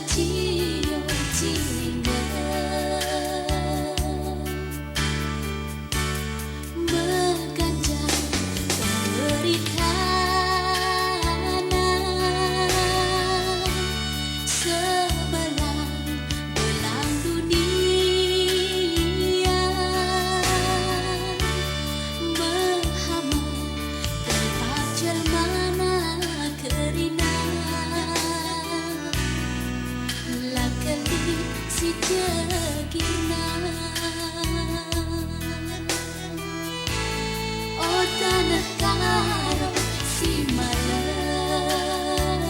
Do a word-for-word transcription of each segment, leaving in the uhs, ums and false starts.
Cio Cilingger, meganjang perikanan, sebelang-belang dunia, mehamat tetap jelmana kerina, la kelin si jegirna. O taneh Karo si malem,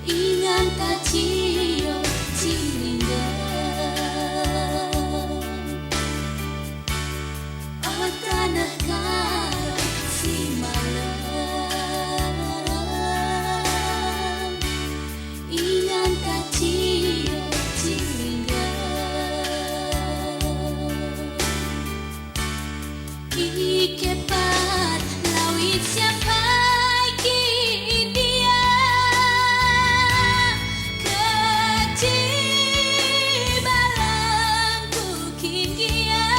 inganta Cio Cilingger. O taneh Karo si malem, inganta Cio Cilingger. Ikepat lawit siapai kin gia, keci balengku kin gia,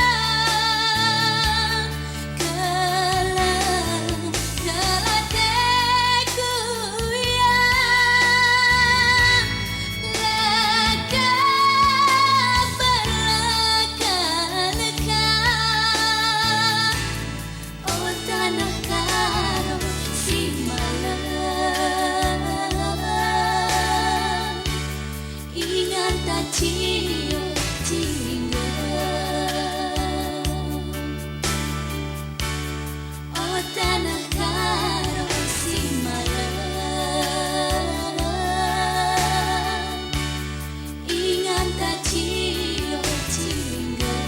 keleng kelateku ia, lekap berleka-leka. O taneh Karo si malem, inganta Cio Cilingger. O taneh Karo si malem, inganta Cio Cilingger.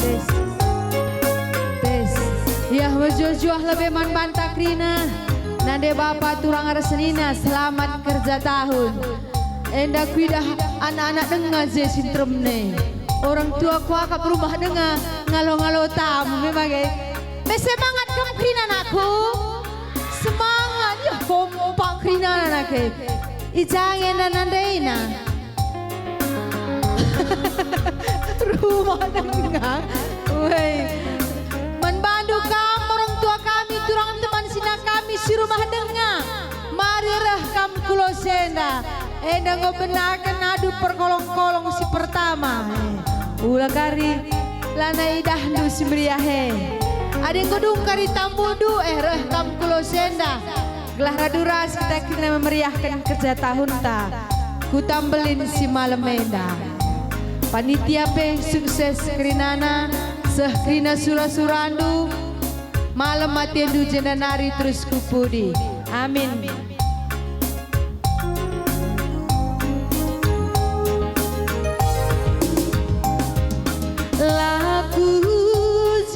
Tes. Tes. Yah, mejuah-juah lebe man banta kerina. Nande bapa turang ras senina, selamat kerja tahun. Enda kuidah anak-anak denga je si nterem ne. Orang tua kuakap rumah denga ngalo-ngalo tamu memang, eh. Me semangat kam kerina anakku. Semangat, ya, kompak kerina anak, eh. I ja nge nandaina. Rumah denga. Weh. Man bandu kam orang tua kami, turang teman sina kami si rumah denga. Mari reh kam ku lose enda. Enda enggo benaken adu perkolong-kolong si pertama. Eh, ula kari, lanai idahndu si meriah e. Adi enggo dung kari tambundu, eh, reh kam ku lose enda. Gelah radu ras kita kerina memeriahken kerja tahunta ku Tambelin si malem enda. Panitia pe sukses kerinana, seh kerina sura-surandu, malem atendu jenda nari terus ku pudi. Amin. Laku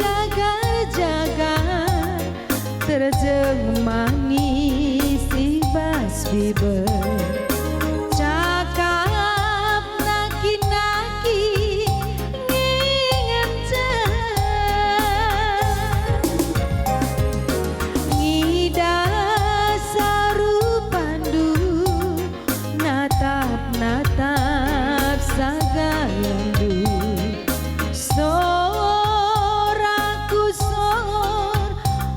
jagar-jagar, terjeng manis i bas biber. Cakap naki-naki nginget. Ngidah sarupandu, natap-natap sagayandu. Soraku sor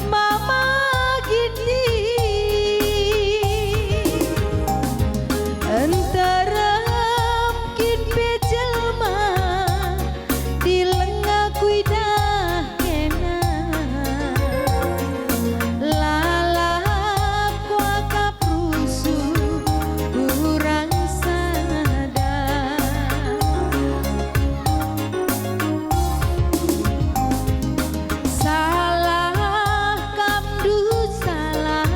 Mama Ginting. Nterem kin pe jelma, di lenga kuidah kena. Lalap kuakap rusuh kurang sada. Salah kam ndu salah,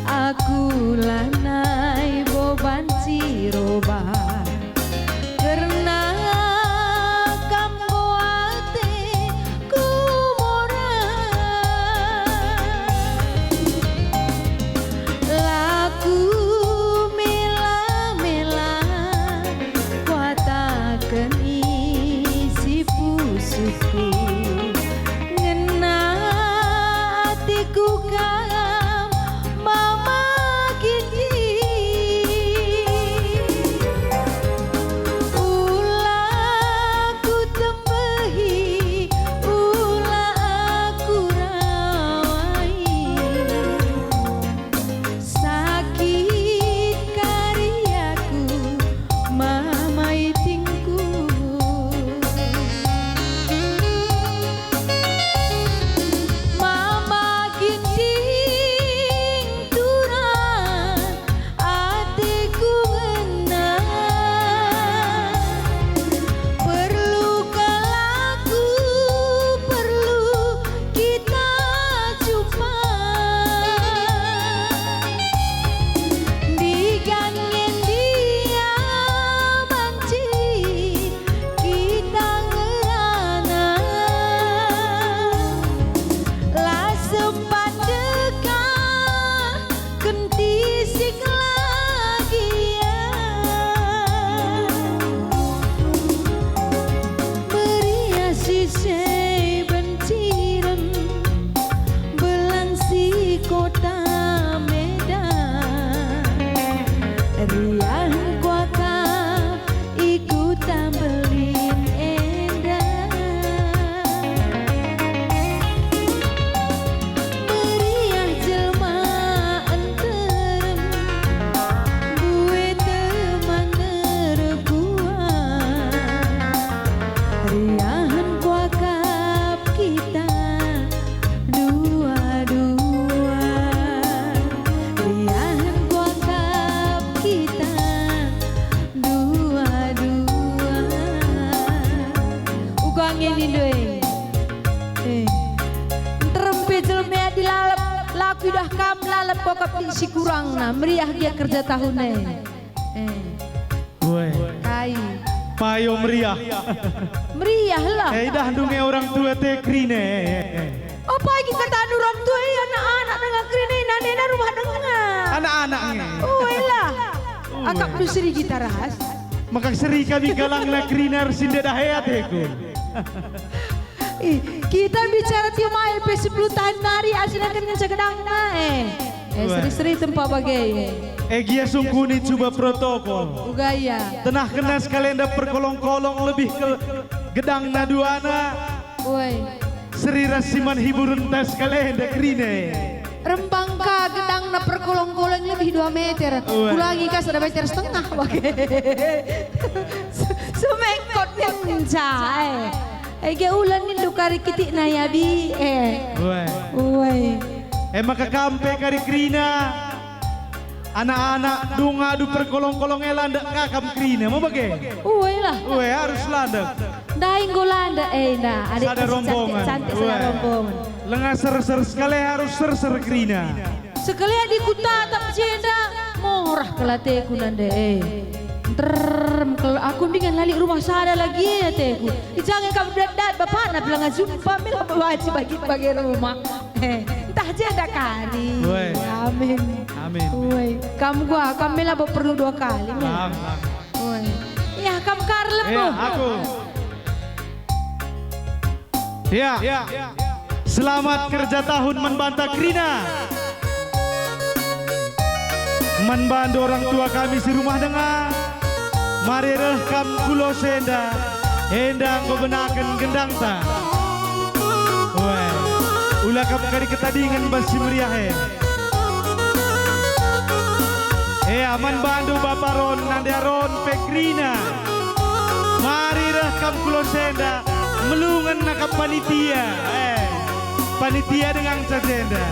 aku lanai boban si roba. Kerna kam nggo ate ku mora. Laku mela-mela, kuataken isi pusuhku. Ngena atiku kam Mama Ginting. Ula kutembehi, ula aku rawai. Sakit kari aku, Mama Itingku. Mama Ginting turang ateku ngena. Perlu kal aku, perlu kita jumpa. Ndigan nge ndia banci kita ngerana. La sempat dekah kentisik lagi, ya. Meriah sise benciren, belang si kota Medan. Riah kuakap i kuta Berlin enda. Meriah jelma nterem, mbue teman erkuah. Riahen kuakap kita dua-dua. Riahen kuakap kita dua-dua. Uga nge nindu e. Eh. Nterem pe jelma adi lalap, la kuidah kam lalap kuakap kin si kurangna, meriah gia kerja tahun e. Eh. Weh. Kai. Payo meriah. Meriah lah. Eh, idahndu nge orang tua te kerina e. Apalagi kata orang tua, eh, anak-anak denga kerina e, nandaina rumah denga. Anak-anak nge. Uelah. Akapndu seri kita ras. Maka seri kami kalangna kerina ersindedah e ateku. Ih, kita bicara tiup mael pe sepuluh tahun nari asinaken ngenca gedangna, eh. Eh, Weh. Seri-seri tempa bage. Eh, gia sungkuni cuba protokol. Uga ia. Tenah kena sekalenda perkolong-kolong lebih ke gedangna duana. Woi. Seri ras si man hiburen tas kalenda kerina. Rembang ka gedangna perkolong-kolong lebih dua meter. Woi. Kulangi ka sada meter setengah bage. Su-, sumengkot ngenca, eh. Ege ulan nindu kari kitikna ya, Bi, eh. Woi. Woi. E maka kam pe kari kerina. Anak-anak, dung adu perkolong-kolong e landek ka kam kerina, me bage? Uelah. Ue, harus landek. Ndai enggo landek, eh, nda. Adikku sada si rombongan. Cantik-cantik, sada Ue. Rombongan. Lenga serser sekali harus serser kerina. Sekali adikku tatap jenda, morah kal ateku nande, eh. Nterem kal aku ndingan lali rumah sada lagi ateku. Ijangen kam dat-dat bapana pelanga jumpa mela baci bagi bagi rumah. Eh, ntah jenda kari. Weh. Amin. Amin. Weh, kam gua, kam me labo perlu dua kali, me. Bang, bang. Weh. Ya, kam kar lebo. Ya, aku. Ya. Selamat kerja tahun man banta kerina. Man bandu orang tua kami si rumah denga, mari reh kam ku lose enda, enda enggo benaken gendangta. Weh, ula kam kari ketadingen bas si meriah e. Ea, man bandu bapa Ron, nande Aron pe kerina. Mari reh kam ku lose enda, melungen akap panitia. Eh. Panitia denga ngenca jenda.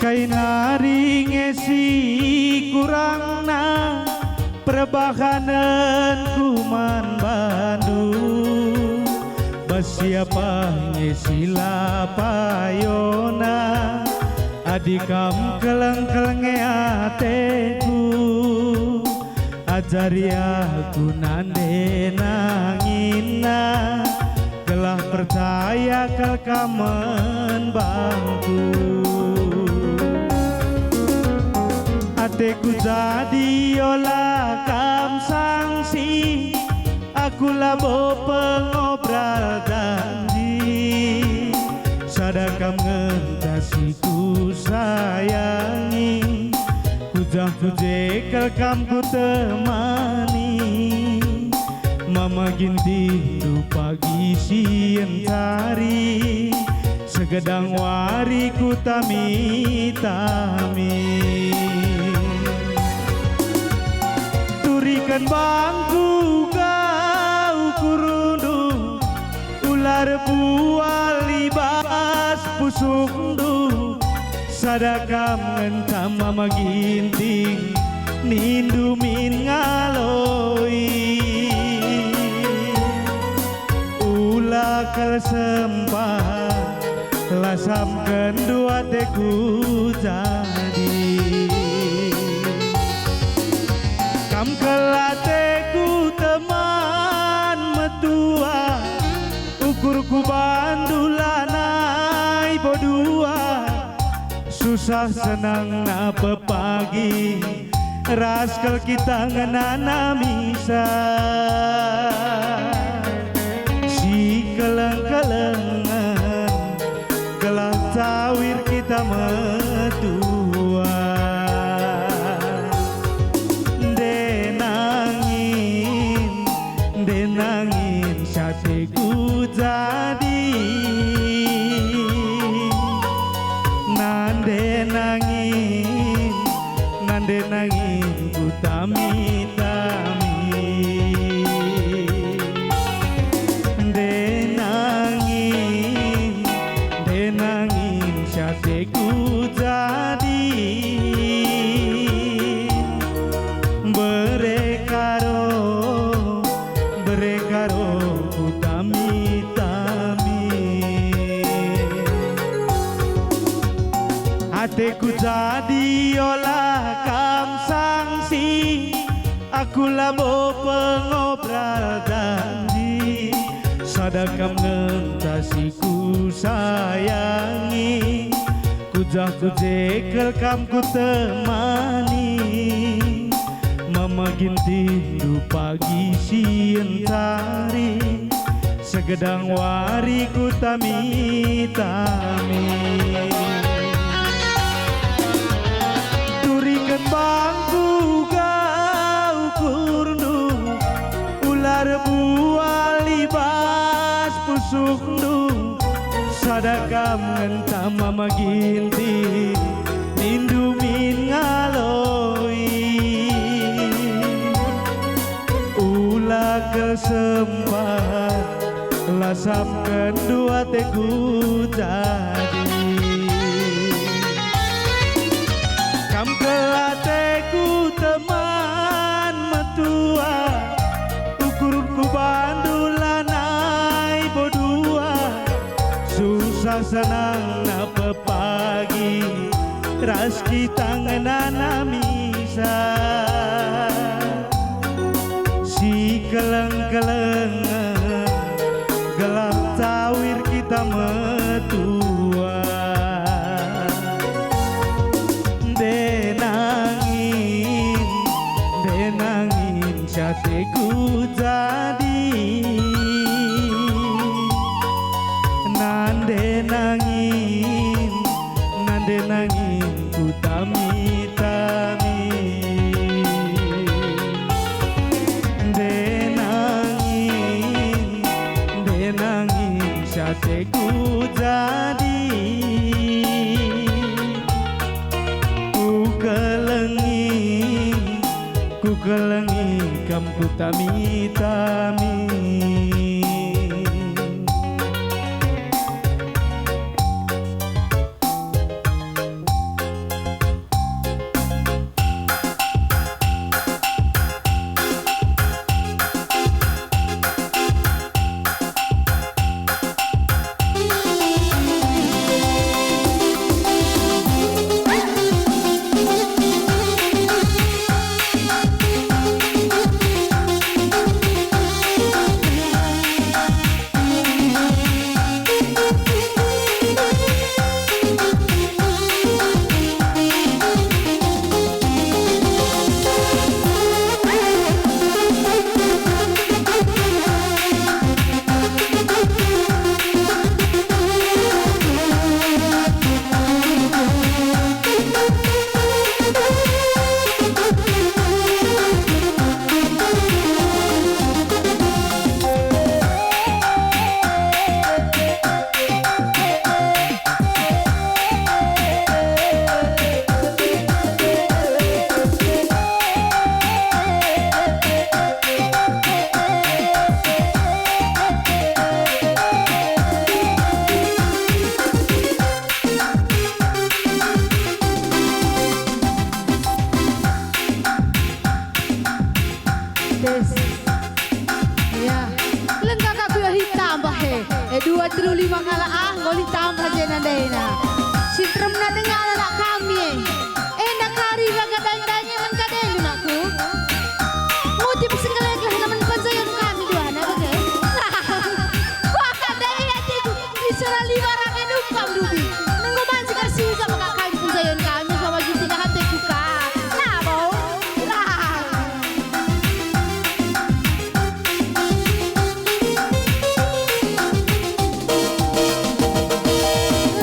Kai nari nge si kurangna perbahanenku man bandu, bas siapa nge si la payona, adi kam keleng-keleng nge ateku. Ajari aku nande nanginna, gelah percaya kal kam man bangku. Ateku jadi ola kam sangsi, aku labo pengobral janji. Sada kam ngenca si kusayangi, kujah-kuje kal kam kutemani. Mama Gintindu pagi si encari, segedang wari kutami-tami. Turiken bangku kau kurundu, ular bual i bas pusuhndu, sada kam ngenca Mama Ginting, nindu min ngaloi. Ula kal sempat, lasamkenndu ateku jadi. Kam kal ateku teman metua, ukurku bandu lanai bo dua. Susah senangna pepagi, ras kal kita ngenanamisa. Sikeleng-kelengen, gelah cawir kita metua. Nde nangin, nde nangin si ateku jadi. Nande nangin, nande nangin kutami-tami. Nde nangin, nde nangin si ateku Ku jadi ola kam sangsi, aku labo pengobral janji, sada kam ngentah si ku sayangi, ku jah ku jekel kam ku temani. Mama Gintindu pagi si entari, segedang wari ku tami-tami. Turiken bangku uga ukurndu, ular bual i bas pusuhndu, sada kam ngentah Mama Ginting, nindu min ngaloi. Ula kal sempat, lasapkenndu ateku jadi. Kam kal ateku teman metua, ukurku bandu lanai bo dua, susah senangna pepagi ras kita ngenanami sa. Si keleng-kelengen gelah tawir kita metua. Nde nangin, nde nangin si ateku jadi. Nande nangin, nande nangin ku tami-tami. Nde nangin, nde nangin si ateku jadi. Ku kelengi, ku kelengi kam ku tami-tami. Tes. Ya. Lengkah aku ya hitambah he. Eh, dua, telu, lima kalak ah, nggo litambah je nandena. Si teremna denga anak kami eh. Enda kari raga daing-daing e lengkah delu nakku. Nguti pesenggeleglah namen penjayan kami duana bage. Kuakap dai ateku, bicara lima rame numpang dudi. Nenggo banci kal si uga maka kami penjayan kami sama gitu dah ateku ka. Labo. Lah.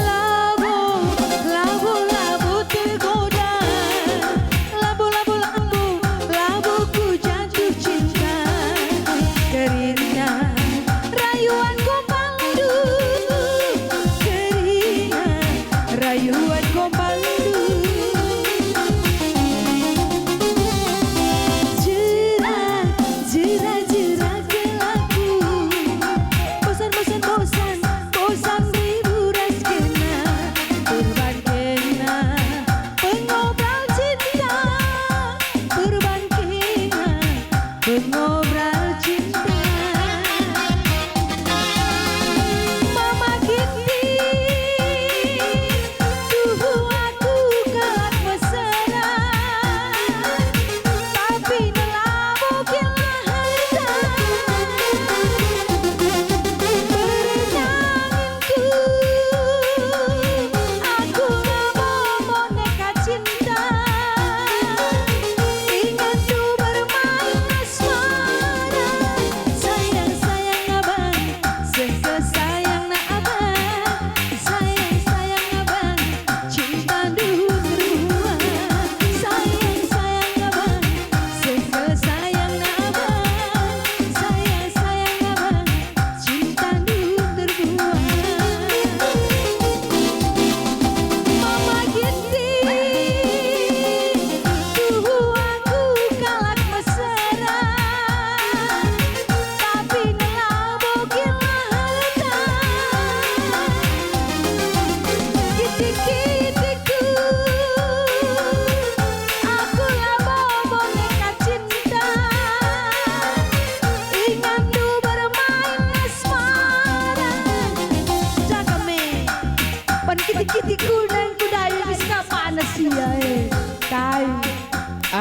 Lau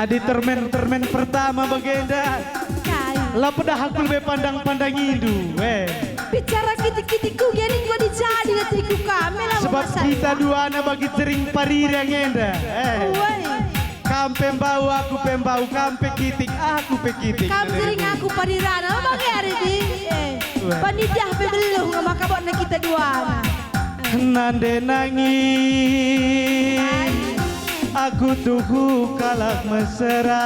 Adi termen-termen pertama bagenda, kai? La pedah aku lebe pandang-pandangindu, eh. Bicara kitik-kitikku, gia enggo dijadi ateku kami lah. Sebab memasai kita duana bagi jering parira ngenda, eh. Uai. Kam pe mbau, aku pe mbau, kam pe kitik, aku pe kitik. Kam jering, aku parirana, bage ari di, eh. Uai. Panitia pe beluh nge maka botna kita duana. Nande nangin, aku tuhu kalak mesera.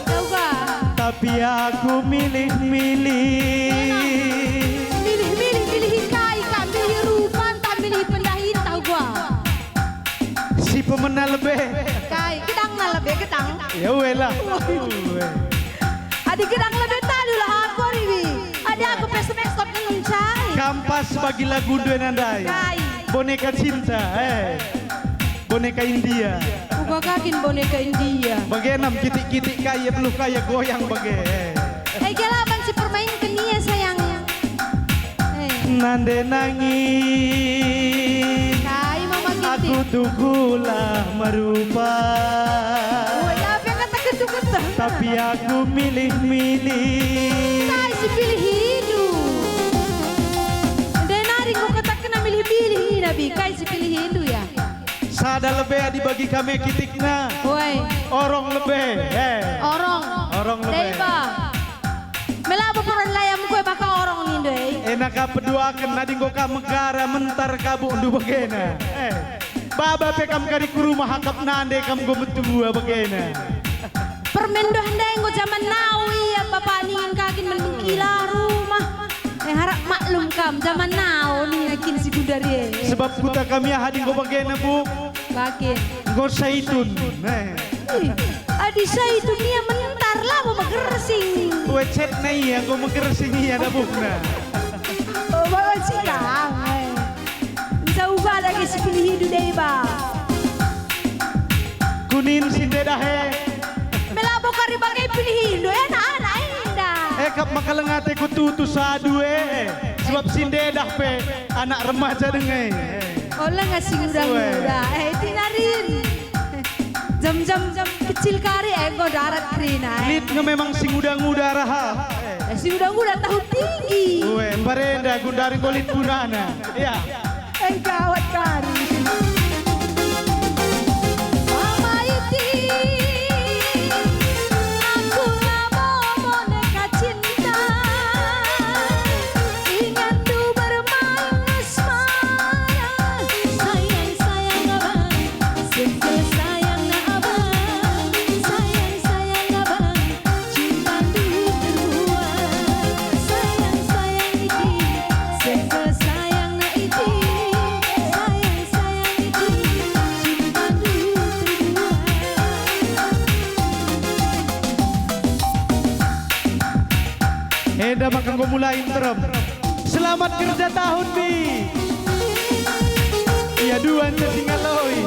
Tau ga? Tapi aku milih-milih. Milih-milih, milih kai kam? Milih rupa ntah milih pendahin, tau ga? Si pemena lebe. Kai, gedangna lebe, gedang. Ya weh lah. Adi gedang lebe tadu lah aku, Riwi. Adi aku pes-peskot ngencai. Kam pas bagi lagu ndai nandai. Kai. Boneka cinta, eh. Boneka India. Uga ka kin boneka India. Bage nam kitik-kitik kai, beluh kai goyang bage, eh. Eh, kelaban si permainken ia, sayang. Eh. Nande nangin. Kai mama kitik? Aku tuhulah merupa. Oh, ya, apa kata ketu-ketu? Tapi aku milih-milih. Kai si pilihindu? Ndai nari enggo katakenna milih-milih nina, Bi. Kai si pilihindu, ya? Sada lebe adi bagi kami kitikna. Woi. Orong lebe, eh. Orong. Orong lebe. Deba. Melabo peran layam kue maka orong nindo, eh. Ena ka peduaken, adi enggo ka megara mentar kabukndu bagena. Eh. Baba pe kam kari ku rumah akap nande kam enggo metua bagena. Permen doh ndai enggo jaman now ia, bapa ningen ka kin men mengkila rumah. Eh, harap maklum kam, jaman now nina kin si gundari e. Sebab kuta kami ah adi enggo bagena, Bu. Bage. Enggo saitun. Eh. Ih, adi saitun ia mentar labo megersing. Wecetna ia enggo megersing ia dabuhna. Oh, bawa si kam, eh. Bisa uga dage si pilihindu deba. Kunin si ndedah e. Melabo kari bage pilihindu, eh, anak-anak enda. Eh, kap maka lenga ateku tutu sadu e. Sebab si ndedah pe anak remaja deng e. Oh, lenga si nguda-nguda. Eh, tinarin. Jam-jam kecil kari, eh, enggo darat kerina, eh. Lit nge memang si nguda-nguda raha. Eh, si nguda-nguda tahu tinggi. Ue, mbarenda gundari enggo lit bunana. Ya. Eh, gawat kari. Mama iti, aku labo boneka cinta. Ingandu bermain asmara. Sayang, sayang, abang. Sehkel sayangna abang, sayang, sayang abang, cintandu terbuat. Sayang, sayang iti, sehkel sayangna iti. Sayang, sayang iti, cintandu terbuat. Enda maka enggo mulai nterem. Selamat kerja tahun, Bi. Ia duan si ngaloi.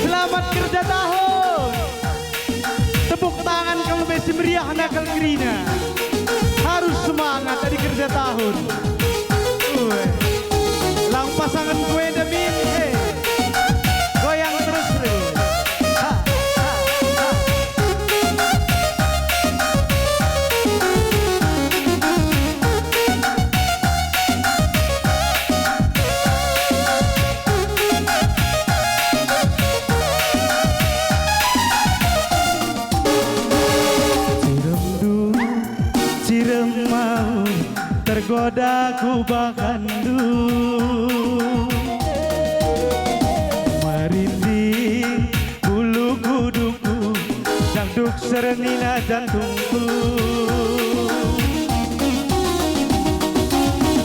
Selamat kerja tahun. Tepuk tangan kal lebe si meriahna kal kerina. Harus semangat adi kerja tahun. Ue. Lang pasangan ku enda, Min. He. Goyang terus, Rin. Ha, ha, ha. Ciremndu, cirem mau, tergoda ku bakanndu. Merinding bulu kudukku, dangduk serenina jantungku.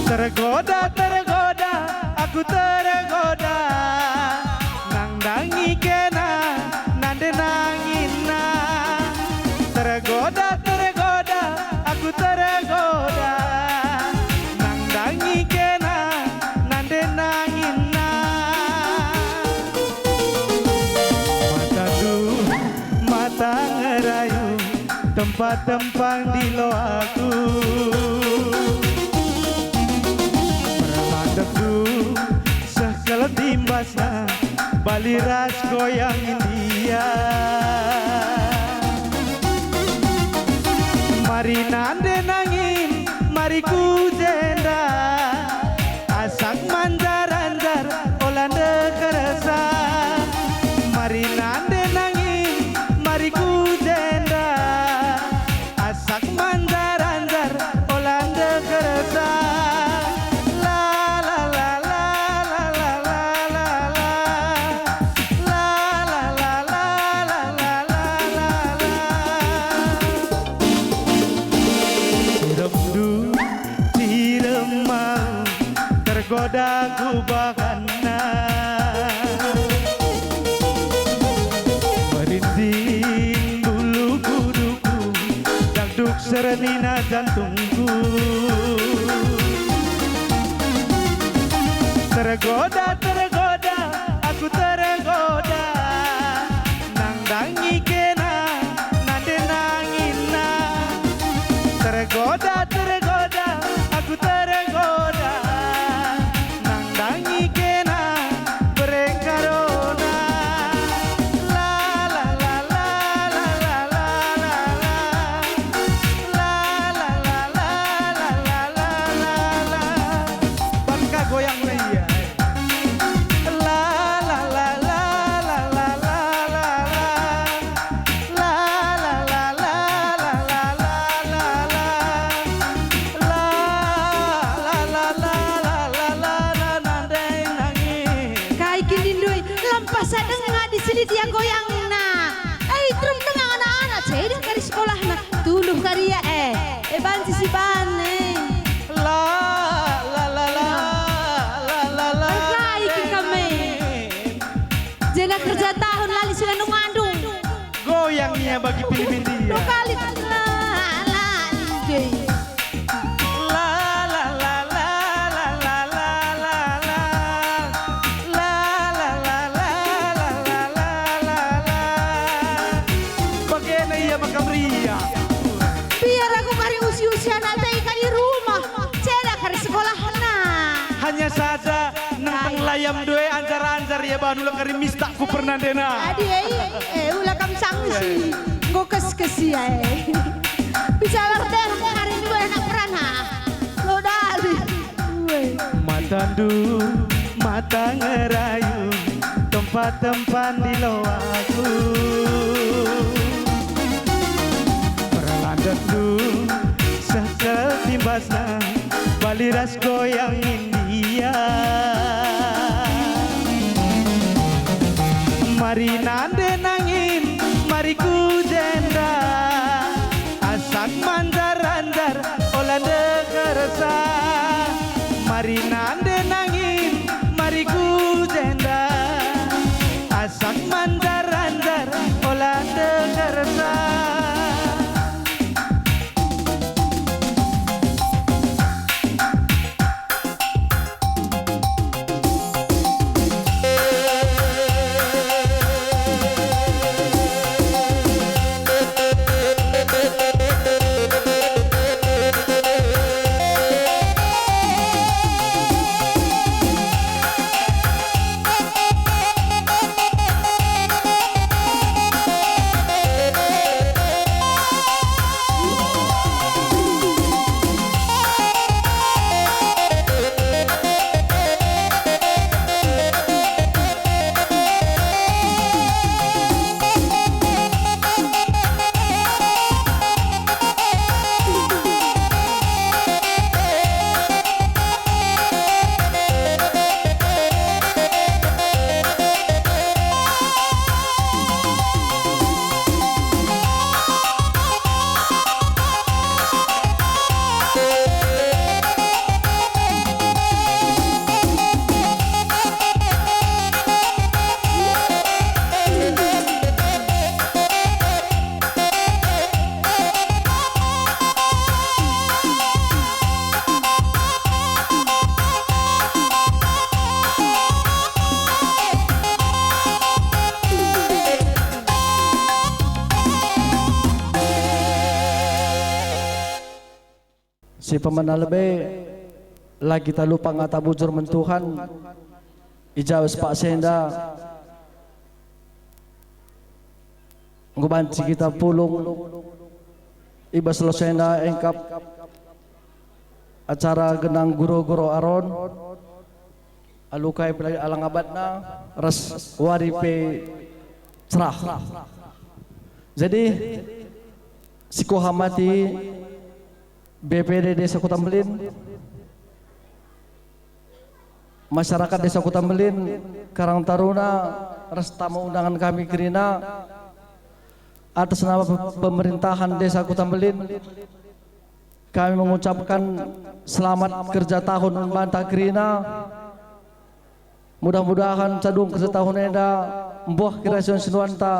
Tergoda, tergoda, aku tergoda, nandangi kena, nande nanginna. Tergoda, tergoda, aku tergoda, nandangi kena, nande nanginna. Matandu, mata ngerayu, tempat tempang ndilo aku. Permadekndu, seh keletimbasna, Bali ras goyang India. Mari nande nangin, mari ku jenda. Asak manjar-anjar, ola ndekersa. Mari nande nangin, mari ku jenda. Asak manjar-anjar, ola ndekersa. La, la, la, la. La, la, la, la. Tiremndu, tirem au, tergoda ku bahanna. Merinding bulu kuduku, dagduk serenina jantungku. Tergoda, tergoda, aku tergoda. Nandangi kena, nande nanginna. Tergoda, tergoda, aku tergoda. Nandangi kena, berengkarona. La, la, la, la. La, la, la, la. Bangka goyang ia. La, la, la, la. La, la, la, la. La, la, la, la. La, la, la, la. Kai kin ndai? Lampas denga di sini dia goyangna. Eh, terem denga anak-anak, cedeh kari sekolahna. Tuluh kari ia, eh. Eh, banci si ban, eh. La, la, la, la, la, la, la. Kai kin kami? Jenda kerja tahun lali sudah nungandung. Goyang ia bagi pilih India. Dua kali. La, la, la, la. La, la, la, la. La, la, la, la. Bagena ia maka meriah. Biar aku kari usi-usi anak tei ka di rumah. Ceda kari sekolahna. Hanya saja nenteng layam dua anjar-anjar ia bahan ula kari mistak ku pernandena. Adi, eh, eh, ula kam sangsi. Enggo kes-kes ia, eh. Bicara deh, hari ini boleh nak pernah. Lo dali. Matandu mata ngerayu, tempat-tempat di lo aku. Perlandetndu sekel timbasna, bali ras goyang India. Mari nande nangin, mari ku jenda. Asak manjar-anjar, ola ndekersa. Mari nande nangin, mari ku jenda. Asak manjar-anjar, ola ndekersa. Si pemena lebe, la kita lupa ngata bujur man Tuhan, i ja bas paksa enda, Enggo banci kita pulung i bas lawes enda engkap acara gendang guro-guro Aron, alu kai pe alang abatna ras wari pe cerah. Jadi, si kuhormati B P D Desa Kuta Mbelin, masyarakat Desa Kuta Mbelin, Karang Taruna, ras tamu undangan kami kerina, atas nama pe-, pemerintahan Desa Kuta Mbelin, kami mengucapkan selamat kerja tahun man banta kerina. Mudah-mudahan ca dung kerja tahun enda mbuah kira si nuanta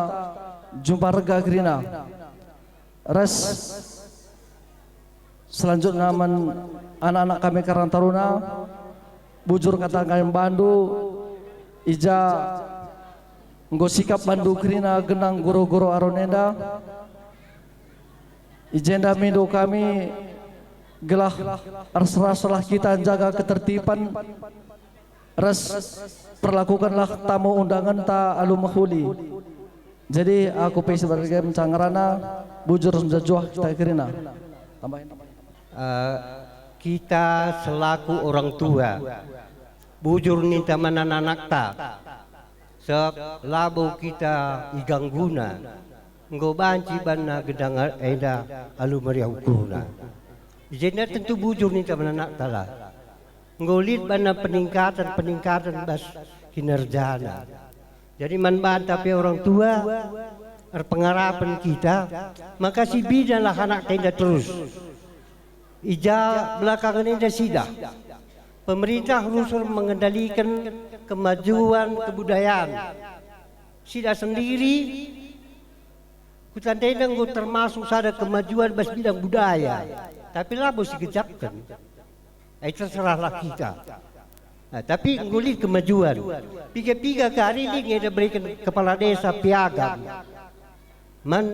jumpa rega kerina. Ras selanjutna man anak-anak kami Karang Taruna, bujur kata kami bandu, i ja enggo sikap bandu kerina gendang guro-guro Aron enda. I jenda mindo kami gelah ras-raslah kita njaga ketertiban ras perlakukanlah tamu undangenta alu mehuli. Jadi aku pe sebagai mencangerana bujur menjajuah kita kerina. Tambahin. Eh, kita selaku orang tua, bujur ninta man anak-anakta, sebab labo kita igangguna, enggo banci banna gendang enda alu meriah ukurna. I jenda tentu bujur ninta man anakta la. Enggo lit banna peningkatan-peningkatan bas kinerjana. Jadi man banta pe orang tua, erpengarapen kita, maka sibidalah anakta enda terus. I ja belakangen enda sidah, pemerintah rusur mengendaliken kemajuan kebudayaan. Sidah sendiri, Kuta Mbelin enda enggo termasuk sada kemajuan bas bidang budaya, tapi labo sigejapken. Eh, terserahlah kita. Nah, tapi enggo lit kemajuan. Piga-piga kari lit nge enda bereken kepala desa piagam man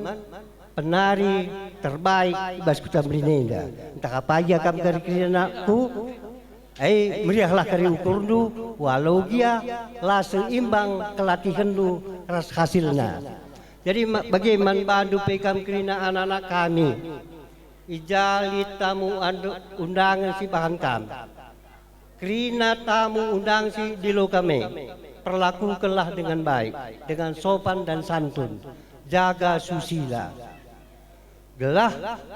penari terbaik i bas Kuta Mbelin enda. Ntah apa ia kam kari kerina anakku, eh, meriahlah kari ukurndu, walau gia la seimbang kelatihenndu ras hasilna. Jadi ma-, bage man bandu pe kam kerina anak-anak kami. I ja lit tamu andu-, undangen si bahan kam. Kerina tamu undang si dilo kami, perlakukenlah dengan baik, dengan sopan dan santun, jaga susila. Gelah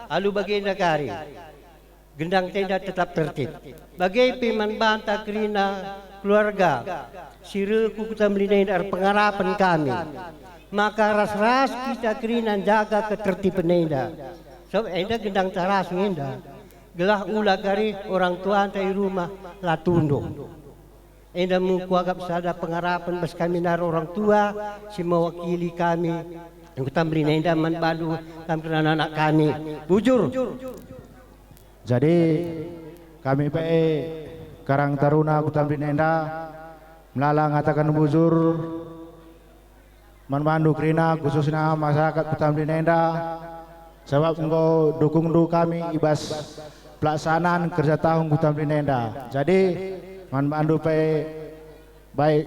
alu bagenda kari, gendang enda tetap tertib. Bage pe man banta kerina keluarga si reh ku Kuta Mbelin enda erpengarapen kami, maka ras-ras kita kerina njaga ketertiben enda. Sebab enda gendang taras nge enda. Gelah ula kari orang tuanta i rumah la tunduh. Enda me kuakap sada pengarapen bas kami nari orang tua si mewakili kami. Kuta Mbelin enda man bandu kam kerina anak-anak kami. Bujur. Jadi, kami pe Karang Taruna Kuta Mbelin enda melala ngataken bujur man bandu kerina, khususna masyarakat Kuta Mbelin enda, sabap enggo dukungndu kami i bas pelaksanaan kerja tahun Kuta Mbelin enda. Jadi, man bandu pe, baik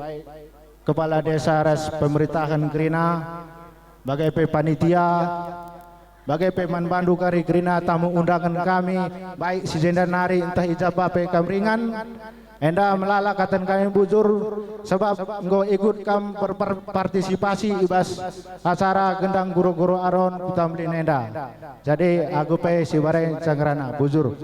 kepala desa ras pemerintahen kerina, bage pe panitia, bage pe man bandu kari kerina tamu undangen kami, baik si jenda nari ntah i ja pe kam ringan. Enda melala kataken kami bujur, sebab enggo ikut kam berpartisipasi i bas acara gendang guro-guro Aron Kuta Mbelin enda. Jadi, aku pe si bare cangerana, bujur.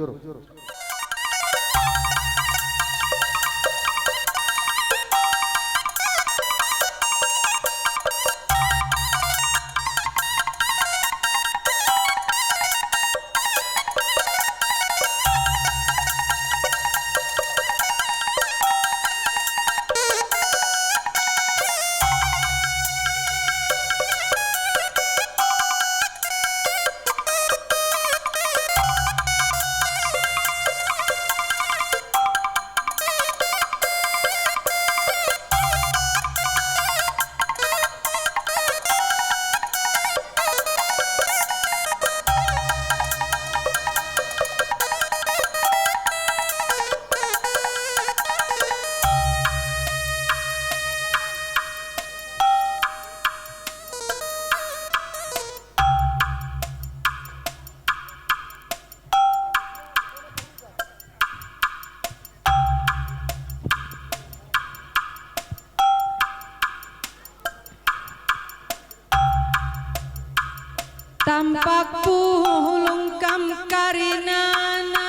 Tampak pulung kam karinana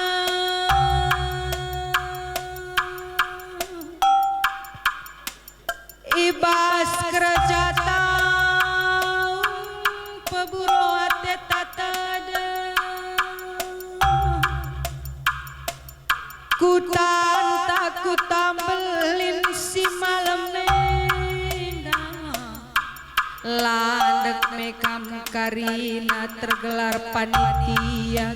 i bas kerja taung, peburu ate tatada. Kutanta kuta mbelin si malem enda. Landek me kam karina tergelar panitia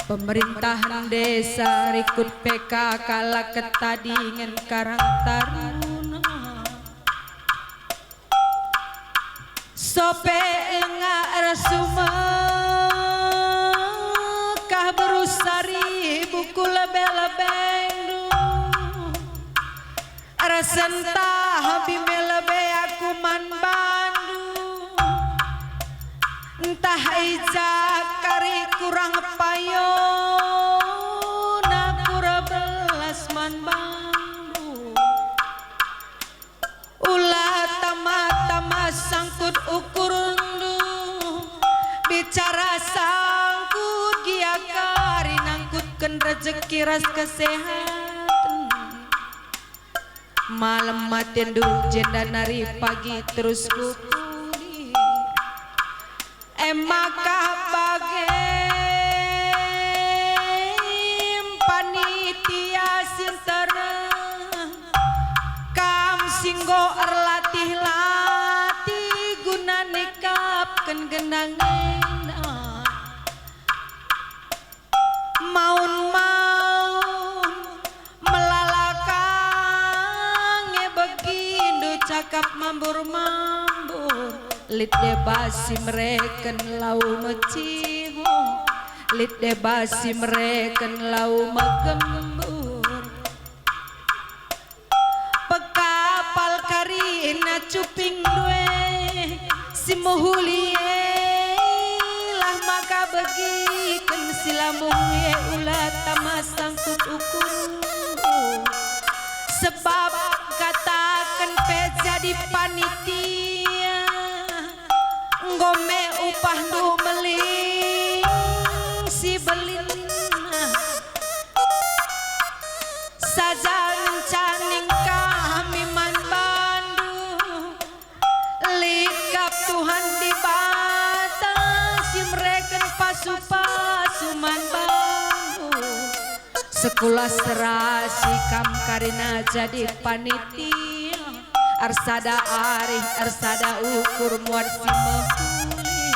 pemerintahan desa, rikut P K K la ketadingen Karang Taruna. Sope lenga ersumekah beru saribu ku lebe-lebendu. Ersentah bime lebe aku man bandu. Ntah i ja kari kurang payona aku erbelas man bandu. Ula tama-tama sangkut ukurndu, bicara sangkut gia kari nangkutken rejeki ras kesehaten. Malem matendu jenda nari pagi terus kupudi. E maka bage panitia si nterem, kam si enggo erlatih-latih guna nikapken gendang enda. Maun-maun melala ka nge begindu cakap mambur-mambur. Lit deba si mereken lau meciho, lit deba si mereken lau megembur. Pekapal karina cuping ndue si mehuli e, lah maka begiken si la mehuli e ula tama sangkut ukurndu. Sebab kataken pe jadi panitia, enggo me upahndu meling si belinna. Saja ngenca ning kami man bandu, lit kap Tuhan Dibata si mereken pasu-pasu man bandu. Sekulah serasi kam karina jadi panitia, ersada arih, ersada ukur muat si mehuli.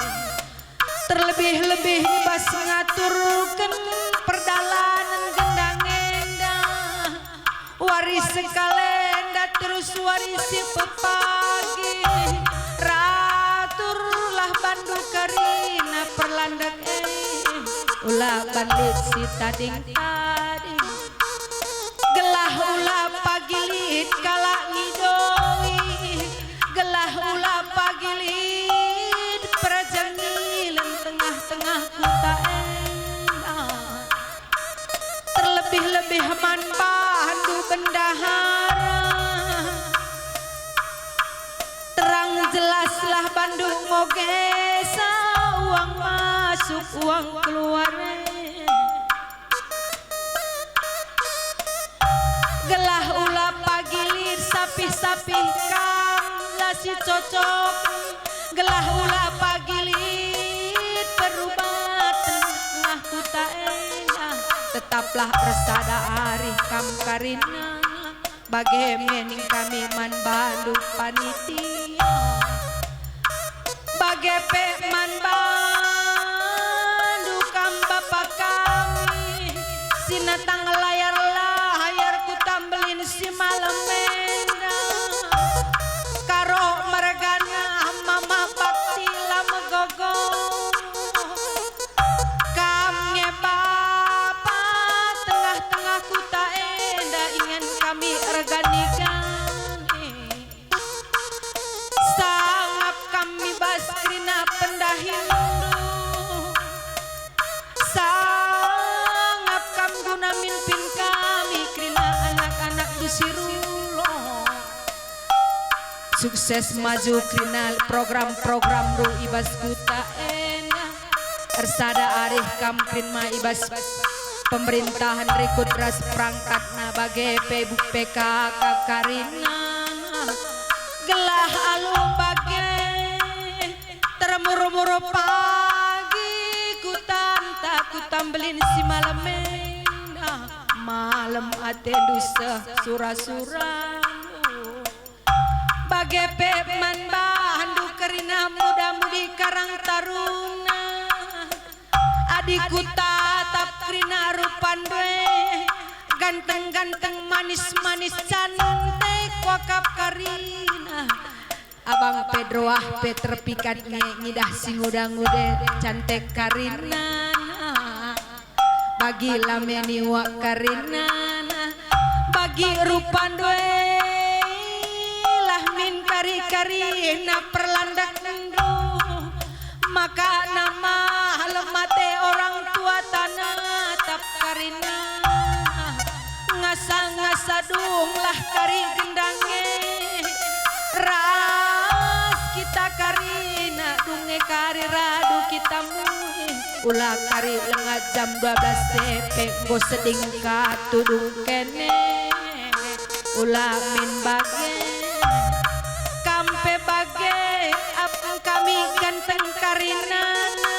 Terlebih-lebih i bas ngaturken perdalanen gendang enda. Wari sekalenda terus wari si pepagi. Raturlah bandu karina perlandek e. Ula ban lit si tading-tading. Gelah ula pagi lit kalak ngidoi, gelah ula pagi lit peraja ngilen tengah-tengah kuta enda. Terlebih-lebih man bandu bendahara. Terang jelaslah bandu ngogesa uang masuk, uang keluar e. Gelah ula pagi lit sapih-sapih kam la si cocok, gelah ula pagi lit perubaten tengah kuta enda. Tetaplah ersada arih kam karina. Bage me ning kami man bandu panitia. Bage pe man bandu kam bapa kami, si natang layar-layar kuta mbelin si malem enda. Karo mergana mama bakti la megogo. Kam nge bapa tengah-tengah kuta enda ingen kami ergani-gani. Sangap kami bas kerina pendahinndu. Sangap kam guna mimpin kami kerina anak-anakndu si rulo. Sukses maju kerina program-programndu i bas kuta enda. Sada arih kam kerina i bas pemerintahen rikut ras perangkatna bage pe P K K karina. Gelah alu bage termuru-muru pagi kutanta ku tambelin si malem enda. Malem atendu seh sura-surandu. Bage pe man bahndu kerina muda-mudi Karang Taruna. Adi kutatap kerina rupandu e, ganteng-ganteng, manis-manis, cantik kuakap karina. Abang pe droah pe terpikat nge ngidah si nguda-nguda e, cantik karina. Bagi la me niuak karinana, bagi rupandu e lah min kari-karina perlandakndu. Maka namah lemate orang tua tanatap karinana. Ngasa-ngasa dunglah kari gendang e, ras kita karina, dung e kari radu kita muih. Ula kari langa jam dua belas tepe, enggo seding ka tudung kene. Ula min bage, kam pe bage, ap kami ganteng karinana.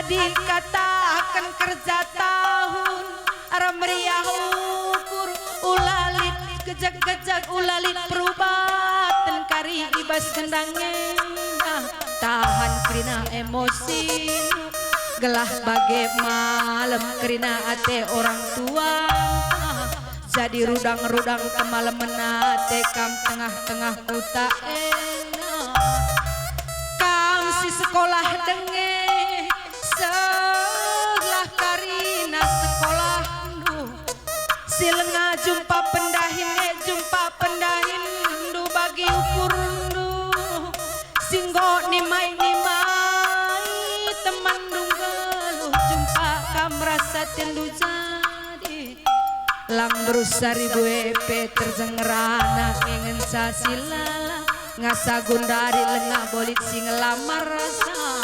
Adi kataken kerja tahun, arah meriah ukur, ula lit gejek-gejek, ula lit perubaten kari i bas gendang enda. Tahan kerina emosi, gelah bage malem kerina ate orang tua. Jadi rudang-rudang kemalemen ate kam tengah-tengah kuta enda. Kam si sekolah denge, sehlah karina sekolahndu. Si langa jumpa pendahin e, jumpa pendahinndu bagi ukurndu. Si enggo nimai-nimai temanndu nggeluh, jumpa kam rasa atendu jadi. Lang berusa ribu e pe terjeng ngerana ngenca si lala. Ngasa gundari langa bolit si ngelamar rasa.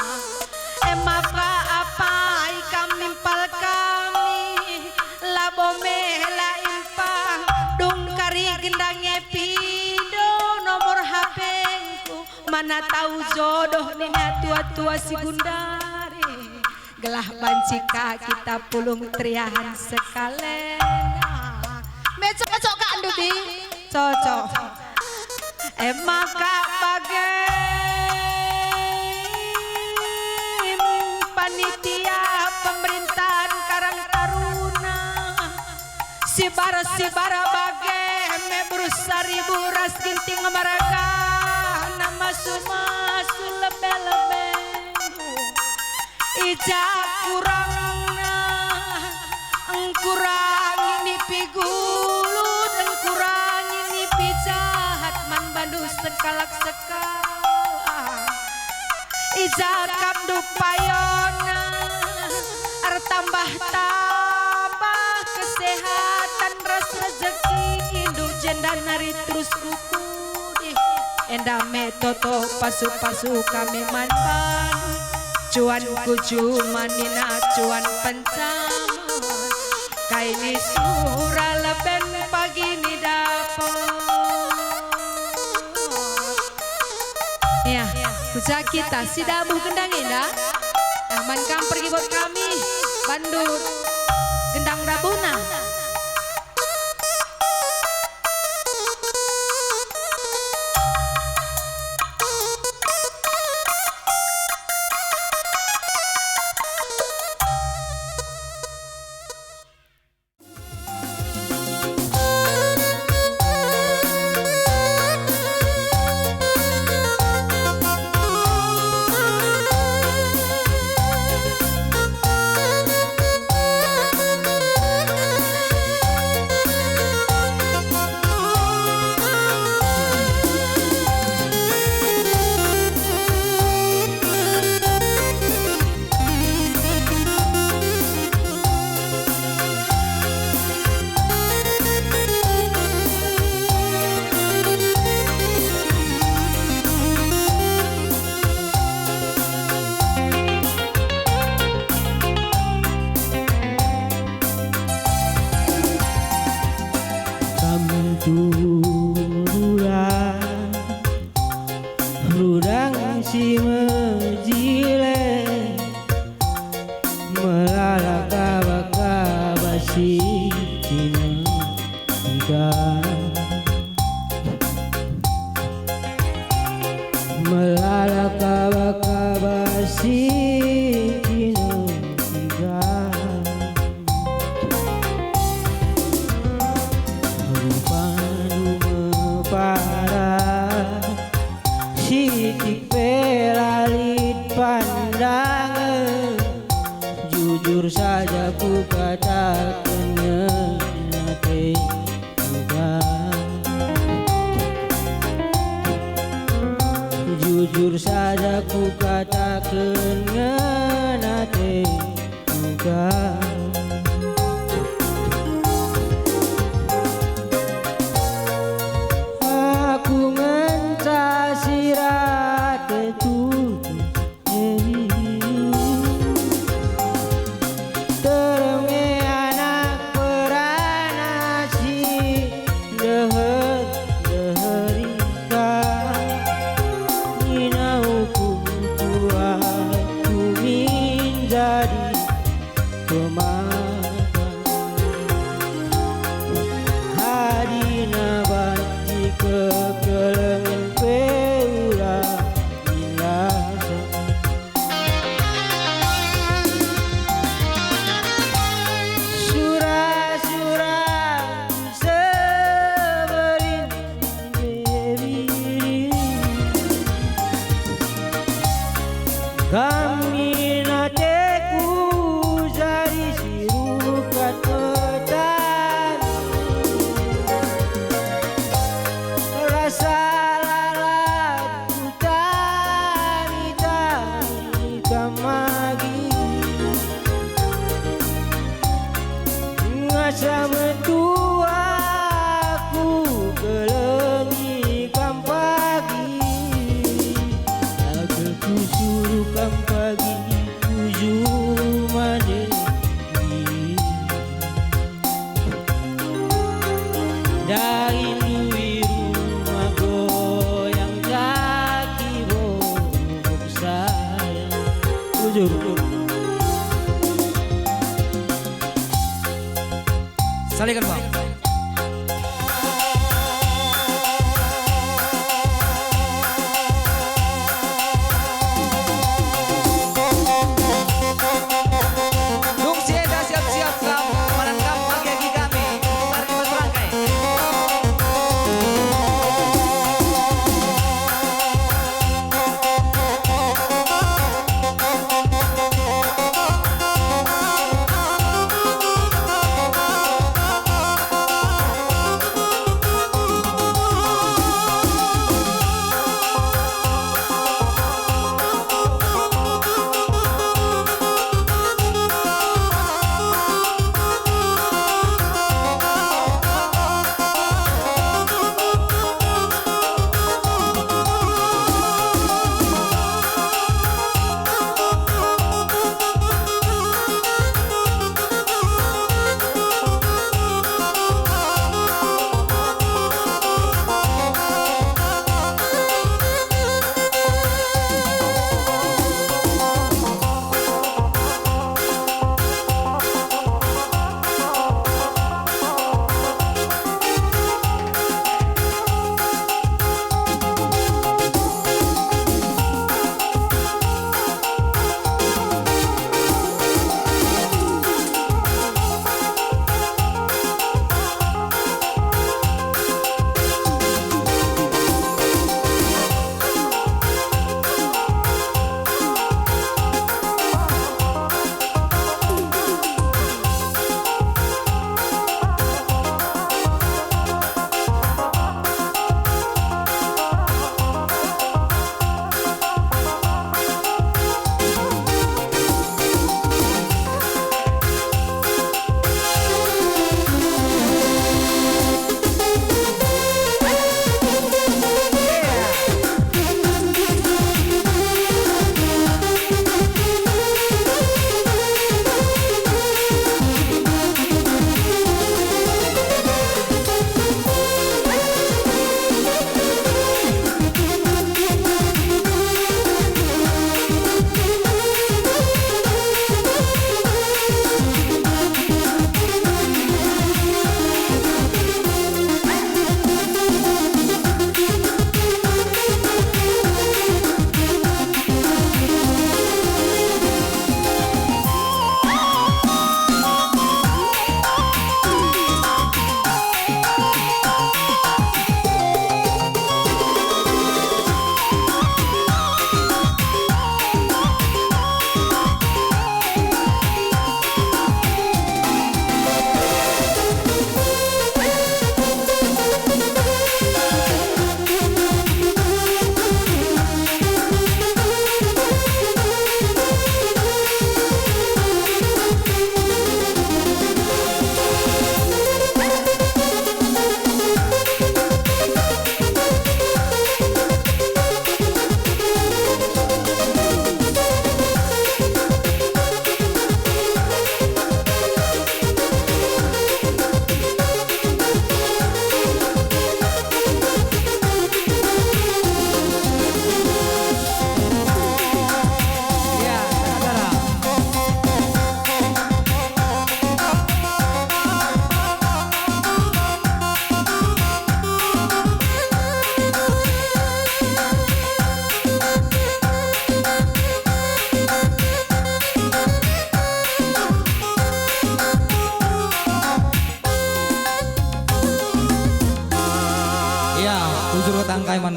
E maka apai kam nimpal kami, labo mela impang, dung kari gendang e pindo nomor H P-ku, mana tau jodoh nina tua-tua si gundari. Gelah banci ka kita pulung teriahen sekalenda. Me cocok ka, Andi? Cocok. E maka bage panitia pemerintahan Karang Taruna. Sibar-sibar bage me berusa ribu ras Ginting Marga, nama sumasu lebe-lebendu. I ja kurangna, engkurangi nipi gulut, engkurangi nipi jahat man bandu sekalak-sekalak. I ja kam dupayona, ertambah-tambah kesehatan ras rejekindu, jenda nari terus kukudi. Enda me toto pasu-pasu kami man bandu. Cuan ku juma nina cuan pencaman, kai ni sura leben pagi ni dapet. Ya, ku ja kita si dabuh gendang enda. Nah, man kam pergi buat kami, bandu gendang dabuhna. Sincino tiga. Rupandu mepara, sitik pe la lit pandangen. Jujur saja kukataken ngena ate. Jujur saja kukataken ngena ate. Aku ngenca si rate tuhu. Terem nge anak perana si ndeher-ndeheri ka. Nina ukum tuaku min jadi pemata. Adina banci kekelengen pe ula minasa. Sura-sura seberin bebiri. Kami nateku jadi si rukat petani. Rasa lalap kutani-tani kam agi. Ngasa metua kukelengi kam pagi. Aku kusuruh kam pagi tuju mane. Dahin dui rumah goyang kaki bobok saya. Bujur. Salikan, Bang. Dung si enda siap-siap kam, padan kam agi-agi kami, mari berserangkai.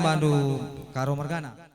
bandu Karo mergana.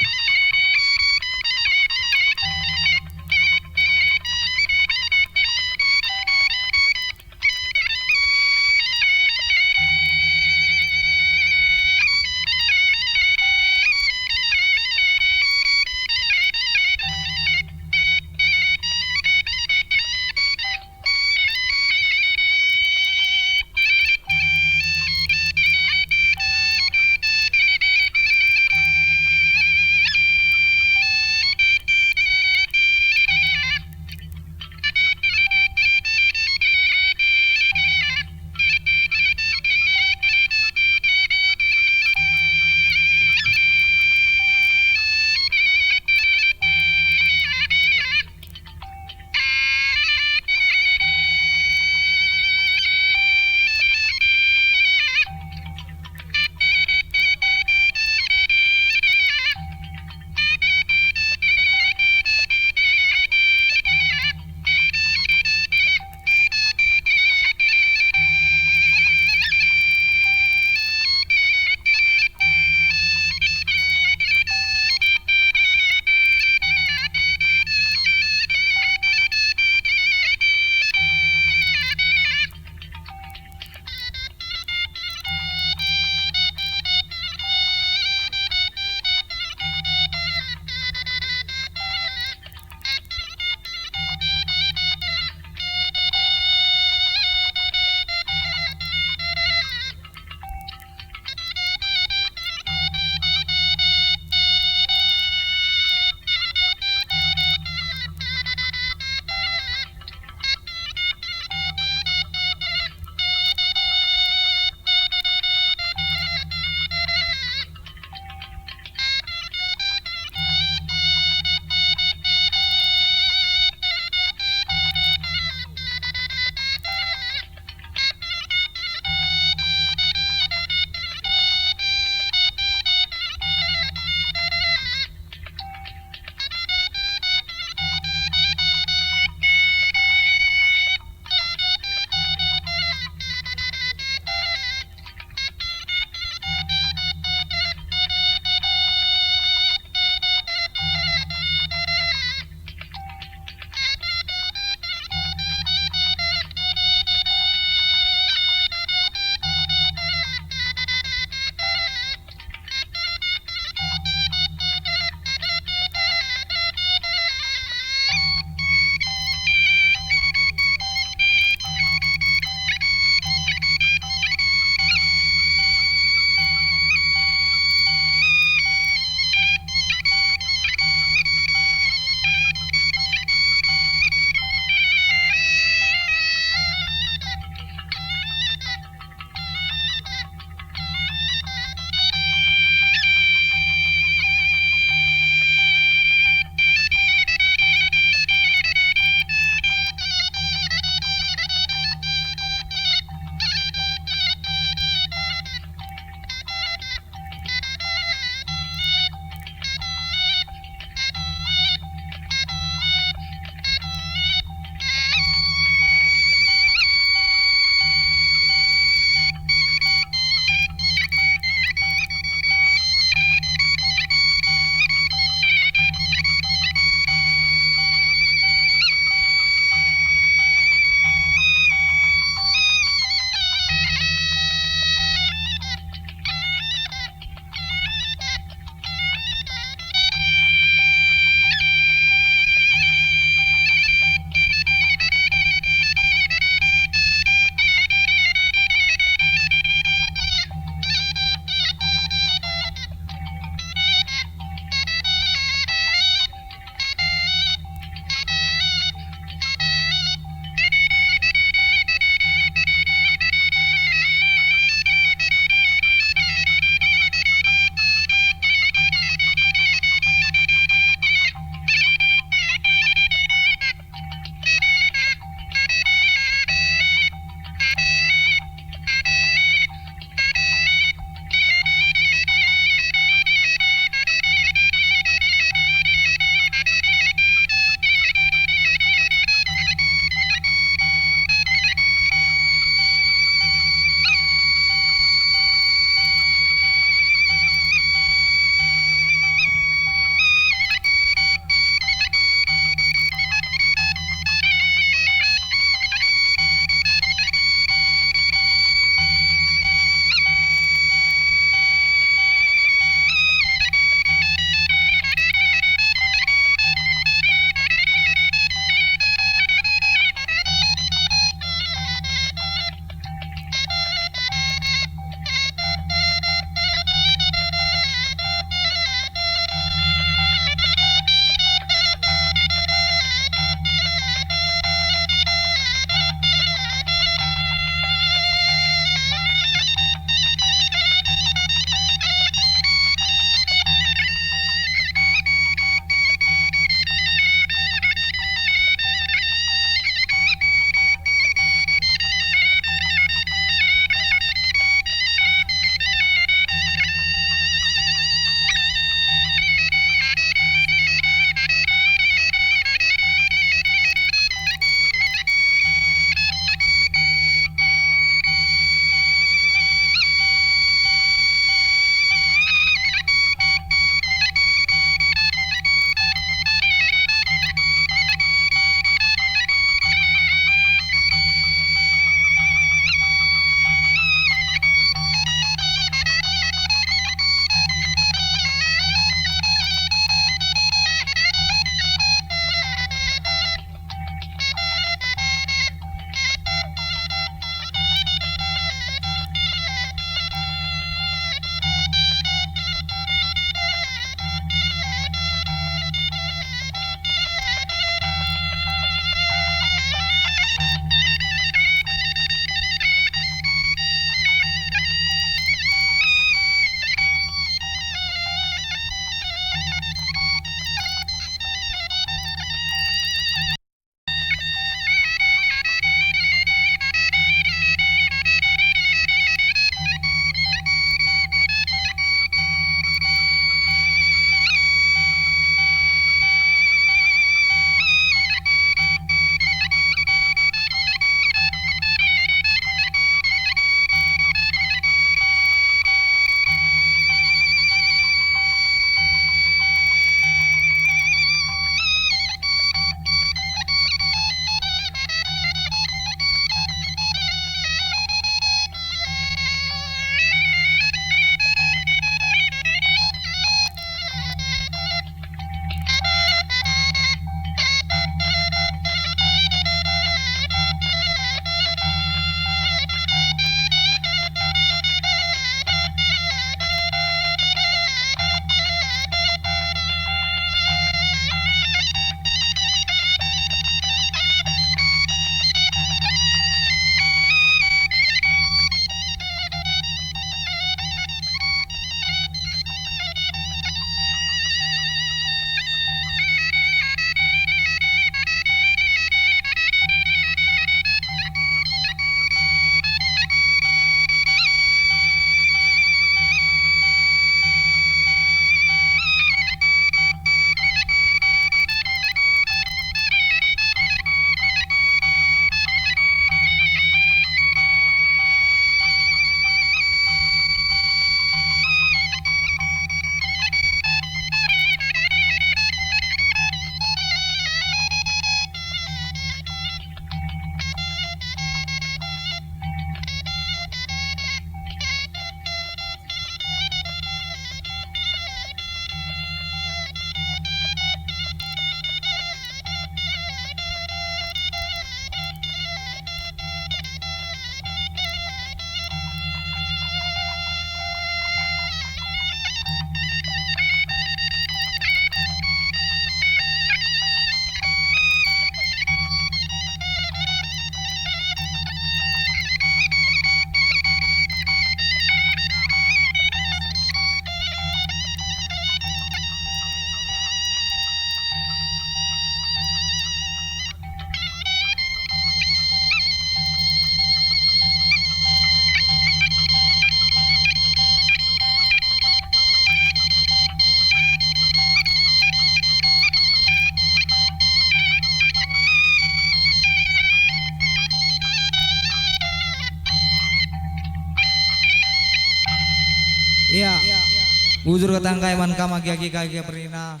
Bujur kata ngkai man kam agi-agi kai gia pernina.